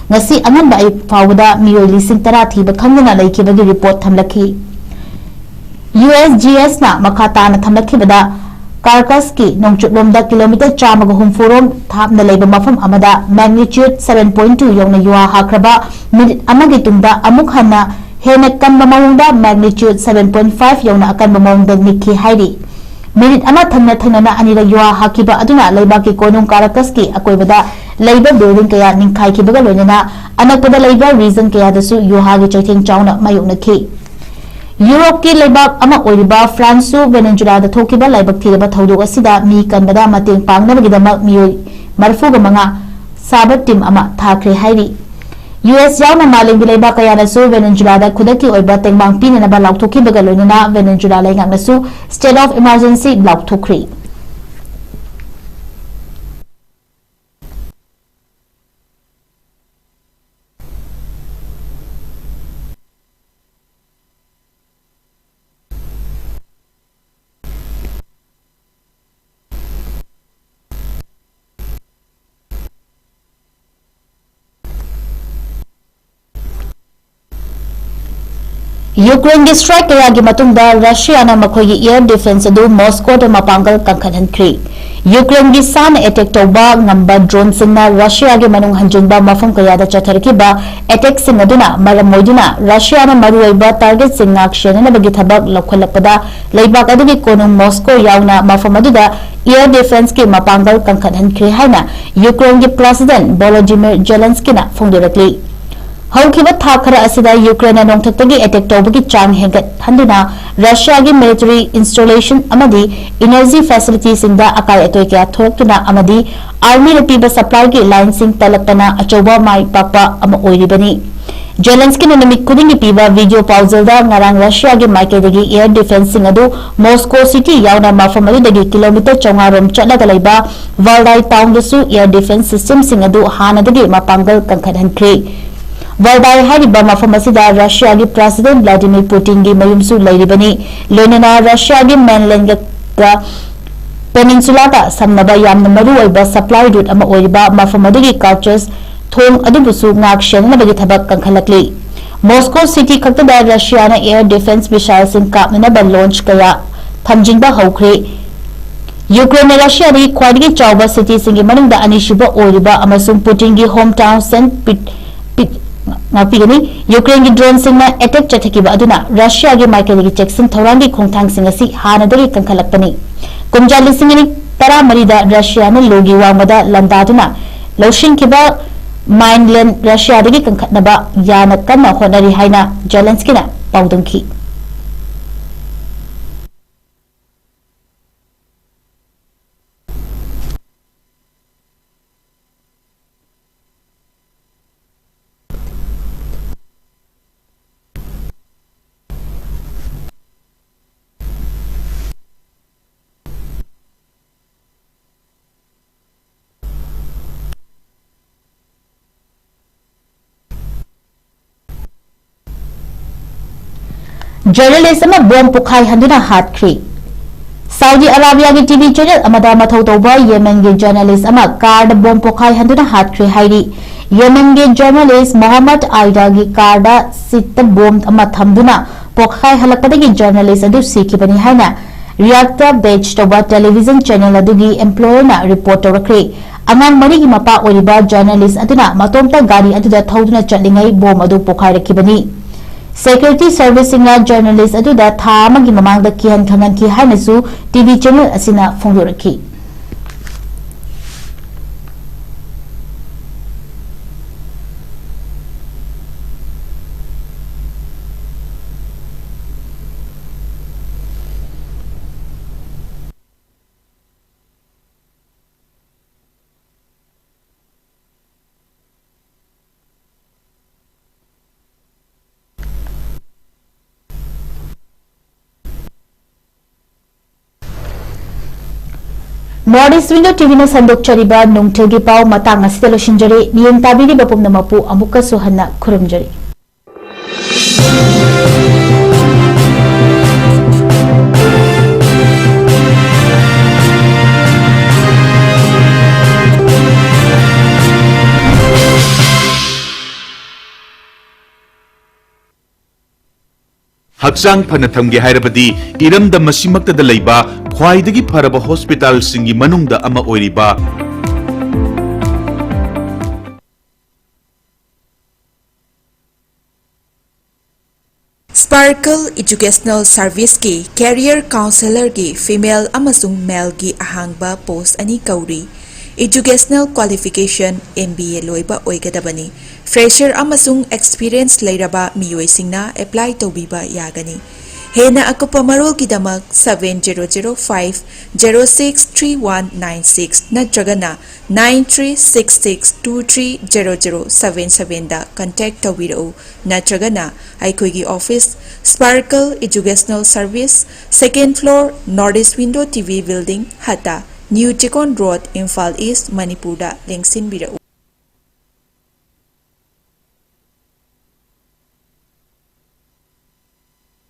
ꯉꯁꯤ ꯑꯉꯟꯕ ꯑꯌꯨꯛ ꯐꯥꯎꯕꯗ ꯃꯤꯑꯣꯏ ꯂꯤꯁꯤꯡ ꯇꯔꯥ ꯊꯤꯕ ꯈꯪꯗꯅ ꯂꯩꯈꯤꯕꯒꯤ report ꯊꯝꯂꯛꯈꯤ꯫ U S G Sꯅ ꯃꯈꯥ ꯇꯥꯅ ꯊꯝꯂꯛꯈꯤꯕꯗ, ꯀꯥꯔꯀꯁꯀꯤ ꯅꯣꯡꯆꯨꯞꯂꯣꯝꯗ kilometre ꯆꯥꯝꯃꯒ ꯍꯨꯝꯐꯨ ꯔꯣꯝ ꯊꯥꯞꯅ ꯂꯩꯕ ꯃꯐꯝ ꯑꯃꯗ magnitude seven point two ꯌꯧꯅ ꯌꯨꯍꯥ ꯍꯥꯈ꯭ꯔꯕ ꯃꯤꯅꯤꯠ ꯑꯃꯒꯤ ꯇꯨꯡꯗ ꯑꯃꯨꯛ ꯍꯟꯅ ꯍꯦꯟꯅ ꯀꯟꯕ ꯃꯑꯣꯡꯗ magnitude seven point five ꯌꯧꯅ ꯑꯀꯟꯕ ꯃꯑꯣꯡꯗ ꯅꯤꯛꯈꯤ ꯍꯥꯏꯔꯤ꯫ ꯃꯤꯅꯤꯠ ꯑꯃ ꯊꯪꯅ ꯊꯪꯅꯅ ꯑꯅꯤꯔꯛ ꯌꯨꯍꯥ ꯍꯥꯈꯤꯕ ꯑꯗꯨꯅ ꯂꯩꯕꯥꯛꯀꯤ ꯀꯣꯅꯨꯡ ꯀꯥꯔꯀꯁꯀꯤ ꯑꯀꯣꯏꯕꯗ ꯂꯩꯕ building ꯀꯌꯥ ꯅꯤꯡꯈꯥꯏꯈꯤꯕꯒ ꯂꯣꯏꯅꯅ ꯑꯅꯛꯄꯗ ꯂꯩꯕ region ꯀꯌꯥꯗꯁꯨ ꯌꯨꯍꯥꯒꯤ ꯆꯩꯊꯦꯡ ꯆꯥꯎꯅ ꯃꯥꯌꯣꯛꯅꯈꯤ꯫ ꯌꯨꯔꯣꯞꯀꯤ ꯂꯩꯕꯥꯛ ꯑꯃ ꯑꯣꯏꯔꯤꯕ ꯐ꯭ꯔꯥꯟꯁꯁꯨ ꯚꯦꯅꯦꯖꯨꯂꯥꯗ ꯊꯣꯛꯈꯤꯕ ꯂꯥꯏꯕꯛ ꯊꯤꯔꯕ ꯊꯧꯗꯣꯛ ꯑꯁꯤꯗ ꯃꯤ ꯀꯟꯕꯗ ꯃꯇꯦꯡ ꯄꯥꯡꯅꯕꯒꯤꯗꯃꯛ ꯃꯤꯑꯣꯏ ꯃꯔꯤꯐꯨꯒ ꯃꯉꯥ ꯁꯥꯕ team ꯑꯃ ꯊꯥꯈ꯭ꯔꯦ ꯍꯥꯏꯔꯤ꯫ U S ꯌꯥꯎꯅ ꯃꯥꯂꯦꯝꯒꯤ ꯂꯩꯕꯥꯛ ꯀꯌꯥꯅꯁꯨ ꯚꯦꯅꯦꯖꯨꯂꯥꯗ ꯈꯨꯗꯛꯀꯤ ꯑꯣꯏꯕ ꯇꯦꯡꯕꯥꯡ ꯄꯤꯅꯅꯕ ꯂꯥꯎꯊꯣꯛꯈꯤꯕꯒ ꯂꯣꯏꯅꯅ ꯚꯦꯅꯦꯖꯨꯂꯥ ꯂꯩꯉꯥꯛꯅꯁꯨ state of emergency ꯂꯥꯎꯊꯣꯛꯈ꯭ꯔꯤ꯫ ꯌꯨꯀ꯭ꯔꯦꯟꯒꯤ strike ꯀꯌꯥꯒꯤ ꯃꯇꯨꯡꯗ ꯔꯁꯤꯌꯥꯅ ꯃꯈꯣꯏꯒꯤ air defence ꯑꯗꯨ ꯃꯣꯁꯀꯣꯗ ꯃꯄꯥꯡꯒꯜ ꯀꯟꯈꯠꯍꯟꯈ꯭ꯔꯦ꯫ ꯌꯨꯀ꯭ꯔꯦꯟꯒꯤ ꯁꯥꯅ attack ꯇꯧꯕ ꯉꯝꯕ droneꯁꯤꯡꯅ ꯔꯁꯤꯌꯥꯒꯤ ꯃꯅꯨꯡ ꯍꯟꯖꯤꯟꯕ ꯃꯐꯝ ꯀꯌꯥꯗ ꯆꯠꯊꯔꯛꯈꯤꯕ attackꯁꯤꯡ ꯑꯗꯨꯅ ꯃꯔꯝ ꯑꯣꯏꯗꯨꯅ ꯔꯁꯤꯌꯥꯅ ꯃꯔꯨꯑꯣꯏꯕ targetꯁꯤꯡ ꯉꯥꯛ ꯁꯦꯟꯅꯅꯕꯒꯤ ꯊꯕꯛ ꯂꯧꯈꯠꯂꯛꯄꯗ ꯂꯩꯕꯥꯛ ꯑꯗꯨꯒꯤ ꯀꯣꯅꯨꯡ ꯃꯣꯁꯀꯣ ꯌꯥꯎꯅ ꯃꯐꯝ ꯑꯗꯨꯗ air defenceꯀꯤ ꯃꯄꯥꯡꯒꯜ ꯀꯟꯈꯠꯍꯟꯈ꯭ꯔꯦ ꯍꯥꯏꯅ ꯌꯨꯀ꯭ꯔꯦꯟꯒꯤ President Volodymyr Zelenskyꯅ ꯐꯣꯡꯗꯣꯔꯛꯂꯤ꯫ ꯍꯧꯈꯤꯕ ꯊꯥ ꯈꯔ ꯑꯁꯤꯗ ꯌꯨꯀ꯭ꯔꯦꯟꯅ ꯅꯣꯡꯊꯛꯇꯒꯤ attack ꯇꯧꯕꯒꯤ ꯆꯥꯡ ꯍꯦꯟꯒꯠꯍꯟꯗꯨꯅ ꯔꯁꯤꯌꯥꯒꯤ military installation ꯑꯃꯗꯤ energy facilityꯁꯤꯡꯗ ꯑꯀꯥꯏ ꯑꯇꯣꯏ ꯀꯌꯥ ꯊꯣꯛꯂꯛꯇꯨꯅ ꯑꯃꯗꯤ armyꯗ ꯄꯤꯕ supplyꯒꯤ lineꯁꯤꯡ ꯇꯠꯂꯛꯄꯅ ꯑꯆꯧꯕ ꯃꯥꯏ ꯄꯥꯛꯄ ꯑꯃ ꯑꯣꯏꯔꯤꯕꯅꯤ꯫ ꯖꯦꯂꯦꯟꯁꯀꯤꯅ ꯅꯨꯃꯤꯠ ꯈꯨꯗꯤꯡꯒꯤ ꯄꯤꯕ video ꯄꯥꯎꯖꯦꯜꯗ ꯉꯔꯥꯡ ꯔꯁꯤꯌꯥꯒꯤ ꯃꯥꯏꯀꯩꯗꯒꯤ air defenceꯁꯤꯡ ꯑꯗꯨ ꯃꯣꯁꯀꯣ city ꯌꯥꯎꯅ ꯃꯐꯝ ꯑꯗꯨꯗꯒꯤ kilometre ꯆꯥꯝꯃꯉꯥ ꯔꯣꯝ ꯆꯠꯂꯒ ꯂꯩꯕ ꯚꯥꯜꯗꯥꯏ townꯗꯁꯨ air defence systemꯁꯤꯡ ꯑꯗꯨ ꯍꯥꯟꯅꯗꯒꯤ ꯃꯄꯥꯡꯒꯜ ꯀꯟꯈꯠꯍꯟꯈ꯭ꯔꯦ꯫ ꯚꯥꯜꯗꯥꯏ ꯍꯥꯏꯔꯤꯕ ꯃꯐꯝ ꯑꯁꯤꯗ ꯔꯁꯤꯌꯥꯒꯤ President Vladimir Putinꯒꯤ ꯃꯌꯨꯝꯁꯨ ꯂꯩꯔꯤꯕꯅꯤ, ꯂꯣꯏꯅꯅ ꯔꯁꯤꯌꯥꯒꯤ mainlandꯒ peninsulada ꯁꯝꯅꯕ ꯌꯥꯝꯅ ꯃꯔꯨ ꯑꯣꯏꯕ supply route ꯑꯃ ꯑꯣꯏꯔꯤꯕ ꯃꯐꯝ ꯑꯗꯨꯒꯤ Kerch ꯊꯣꯡ ꯑꯗꯨꯕꯨꯁꯨ ꯉꯥꯛ ꯁꯦꯟꯅꯅꯕꯒꯤ ꯊꯕꯛ ꯀꯟꯈꯠꯂꯛꯂꯤ꯫ ꯃꯣꯁꯀꯣ city ꯈꯛꯇꯗ ꯔꯁꯤꯌꯥꯅ air defence missileꯁꯤꯡ ꯀꯥꯞꯅꯅꯕ launch ꯀꯌꯥ ꯊꯝꯖꯤꯟꯕ ꯍꯧꯈ꯭ꯔꯦ꯫ ꯌꯨꯀ꯭ꯔꯦꯟꯅ ꯔꯁꯤꯌꯥꯗꯒꯤ ꯈ꯭ꯋꯥꯏꯗꯒꯤ ꯆꯥꯎꯕ cityꯁꯤꯡꯒꯤ ꯃꯅꯨꯡꯗ ꯑꯅꯤꯁꯨꯕ ꯑꯣꯏꯔꯤꯕ ꯑꯃꯁꯨꯡ Putinꯒꯤ home town Saint Pet-, Pet-, ꯉꯥꯛꯄꯤꯒꯅꯤ꯫ ꯌꯨꯀ꯭ꯔꯦꯟꯒꯤ droneꯁꯤꯡꯅ attack ꯆꯠꯊꯈꯤꯕ ꯑꯗꯨꯅ ꯔꯁꯤꯌꯥꯒꯤ ꯃꯥꯏꯀꯩꯗꯒꯤ ꯆꯦꯛꯁꯤꯟ ꯊꯧꯔꯥꯡꯒꯤ ꯈꯣꯡꯊꯥꯡꯁꯤꯡ ꯑꯁꯤ ꯍꯥꯟꯅꯗꯒꯤ ꯀꯟꯈꯠꯂꯛꯄꯅꯤ꯫ ꯀꯨꯝꯖꯥ ꯂꯤꯁꯤꯡ ꯑꯅꯤ ꯇꯔꯥꯃꯔꯤꯗ ꯔꯁꯤꯌꯥꯅ ꯂꯣꯒꯤ ꯋꯥꯡꯃꯗ ꯂꯥꯟꯗꯥꯗꯨꯅ ꯂꯧꯁꯤꯟꯈꯤꯕ mainland ꯔꯁꯤꯌꯥꯗꯒꯤ ꯀꯟꯈꯠꯅꯕ ꯌꯥꯅ ꯀꯟꯅ ꯍꯣꯠꯅꯔꯤ ꯍꯥꯏꯅ ꯖꯦꯂꯦꯟꯁꯀꯤꯅ ꯄꯥꯎꯗꯝꯈꯤ꯫ Journalist ꯑꯃ bomb ꯄꯣꯈꯥꯏꯍꯟꯗꯨꯅ ꯍꯥꯠꯈ꯭ꯔꯦ꯫ ꯁꯥꯎꯗꯤ ꯑꯔꯥꯕꯤꯌꯥꯒꯤ ꯇꯤꯚꯤ ꯆꯦꯅꯦꯜ ꯑꯃꯗ ꯃꯊꯧ ꯇꯧꯕ ꯌꯦꯃꯦꯟꯒꯤ ꯖꯔꯅꯦꯂꯤꯁ ꯑꯃ ꯀꯥꯔꯗ ꯕꯣꯝ ꯄꯣꯈꯥꯏꯍꯟꯗꯨꯅ ꯍꯥꯠꯈ꯭ꯔꯦ ꯍꯥꯏꯔꯤ꯫ ꯌꯦꯃꯦꯟꯒꯤ ꯖꯔꯅꯦꯂꯤꯁ ꯃꯣꯍꯝꯃꯗ ꯑꯥꯏꯗꯥꯒꯤ ꯀꯥꯔꯗ ꯁꯤꯠꯇ ꯕꯣꯝ ꯑꯃ ꯊꯝꯗꯨꯅ ꯄꯣꯈꯥꯏꯍꯜꯂꯛꯄꯗꯒꯤ ꯖꯔꯅꯦꯂꯤꯁ ꯑꯗꯨ ꯁꯤꯈꯤꯕꯅꯤ ꯍꯥꯏꯅ ꯔꯤꯌꯥꯛꯇ ꯕꯦꯖ ꯇꯧꯕ ꯇꯦꯂꯤꯚꯤꯖꯟ ꯆꯦꯅꯦꯜ ꯑꯗꯨꯒꯤ ꯑꯦꯝꯄ꯭ꯂꯣꯌꯔꯅ ꯔꯤꯄꯣꯔꯠ ꯇꯧꯔꯛꯈ꯭ꯔꯦ꯫ ꯑꯉꯥꯡ ꯃꯔꯤꯒꯤ ꯃꯄꯥ ꯑꯣꯏꯔꯤꯕ ꯖꯔꯅꯦꯂꯤꯁ ꯑꯗꯨꯅ ꯃꯇꯣꯝꯇ ꯒꯥꯔꯤ ꯑꯗꯨꯗ ꯊꯧꯗꯨꯅ ꯆꯠꯂꯤꯉꯩ ꯕꯣꯝ ꯑꯗꯨ ꯄꯣꯈꯥꯏꯔꯛꯈꯤꯕꯅꯤ꯫ ꯁꯦꯀ꯭ꯌꯨꯔꯤꯇꯤ ꯁꯔꯚꯤꯁꯁꯤꯡꯅ ꯖꯔꯅꯦꯂꯤꯁ ꯑꯗꯨꯗ ꯊꯥ ꯑꯃꯒꯤ ꯃꯃꯥꯡꯗ ꯀꯤꯍꯟ ꯈꯪꯍꯟꯈꯤ ꯍꯥꯏꯅꯁꯨ ꯇꯤꯚꯤ ꯆꯦꯅꯦꯜ ꯑꯁꯤꯅ ꯐꯣꯡꯗꯣꯔꯛꯈꯤ꯫ North East Window ꯇꯤꯚꯤꯅ ꯁꯟꯗꯣꯛꯆꯔꯤꯕ ꯅꯨꯡꯊꯤꯜꯒꯤ ꯄꯥꯎ ꯃꯇꯥꯡ ꯑꯁꯤꯗ ꯂꯣꯏꯁꯤꯟꯖꯔꯦ꯫ ꯃꯤꯠꯌꯦꯡ ꯇꯥꯕꯤꯔꯤꯕ ꯄꯨꯝꯅꯃꯛꯄꯨ ꯑꯃꯨꯛꯀꯁꯨ ꯍꯟꯅ ꯈꯨꯔꯨꯝꯖꯔꯤ꯫ ꯍꯛꯆꯥꯡ ꯐꯅ ꯊꯝꯒꯦ ꯍꯥꯏꯔꯕꯗꯤ ꯏꯔꯝꯗꯝ ꯑꯁꯤꯃꯛꯇꯗ ꯂꯩꯕ ꯈ꯭ꯋꯥꯏꯗꯒꯤ ꯐꯔꯕ ꯍꯣꯁꯄꯤꯇꯥꯜꯁꯤꯡꯒꯤ ꯃꯅꯨꯡꯗ ꯑꯃ ꯑꯣꯏꯔꯤꯕ Sparkle Educational Serviceꯀꯤ Career Counselorꯒꯤ female ꯑꯃꯁꯨꯡ maleꯒꯤ ꯑꯍꯥꯡꯕ post ꯑꯅꯤ ꯀꯧꯔꯤ꯫ Educational qualification M B A ꯂꯣꯏꯕ ꯑꯣꯏꯒꯗꯕꯅꯤ꯫ Fresher ꯑꯃꯁꯨꯡ experience ꯂꯩꯔꯕ ꯃꯤꯑꯣꯏꯁꯤꯡꯅ apply ꯇꯧꯕꯤꯕ ꯌꯥꯒꯅꯤ꯫ ꯍꯦꯟꯅ ꯑꯀꯨꯞꯄ ꯃꯔꯣꯜꯒꯤꯗꯃꯛ seven zero zero five zero six three one nine six ꯅꯠꯇ꯭ꯔꯒꯅ nine three six six two three zero zero seven sevenꯗ contact ꯇꯧꯕꯤꯔꯛꯎ, ꯅꯠꯇ꯭ꯔꯒꯅ ꯑꯩꯈꯣꯏꯒꯤ office, Sparkle Educational Service, second floor, North East Window T V Building, ꯍꯠꯇ, New Chekon Road, Imphal East, ꯃꯅꯤꯄꯨꯔꯗ ꯂꯦꯡꯁꯤꯟꯕꯤꯔꯛꯎ꯫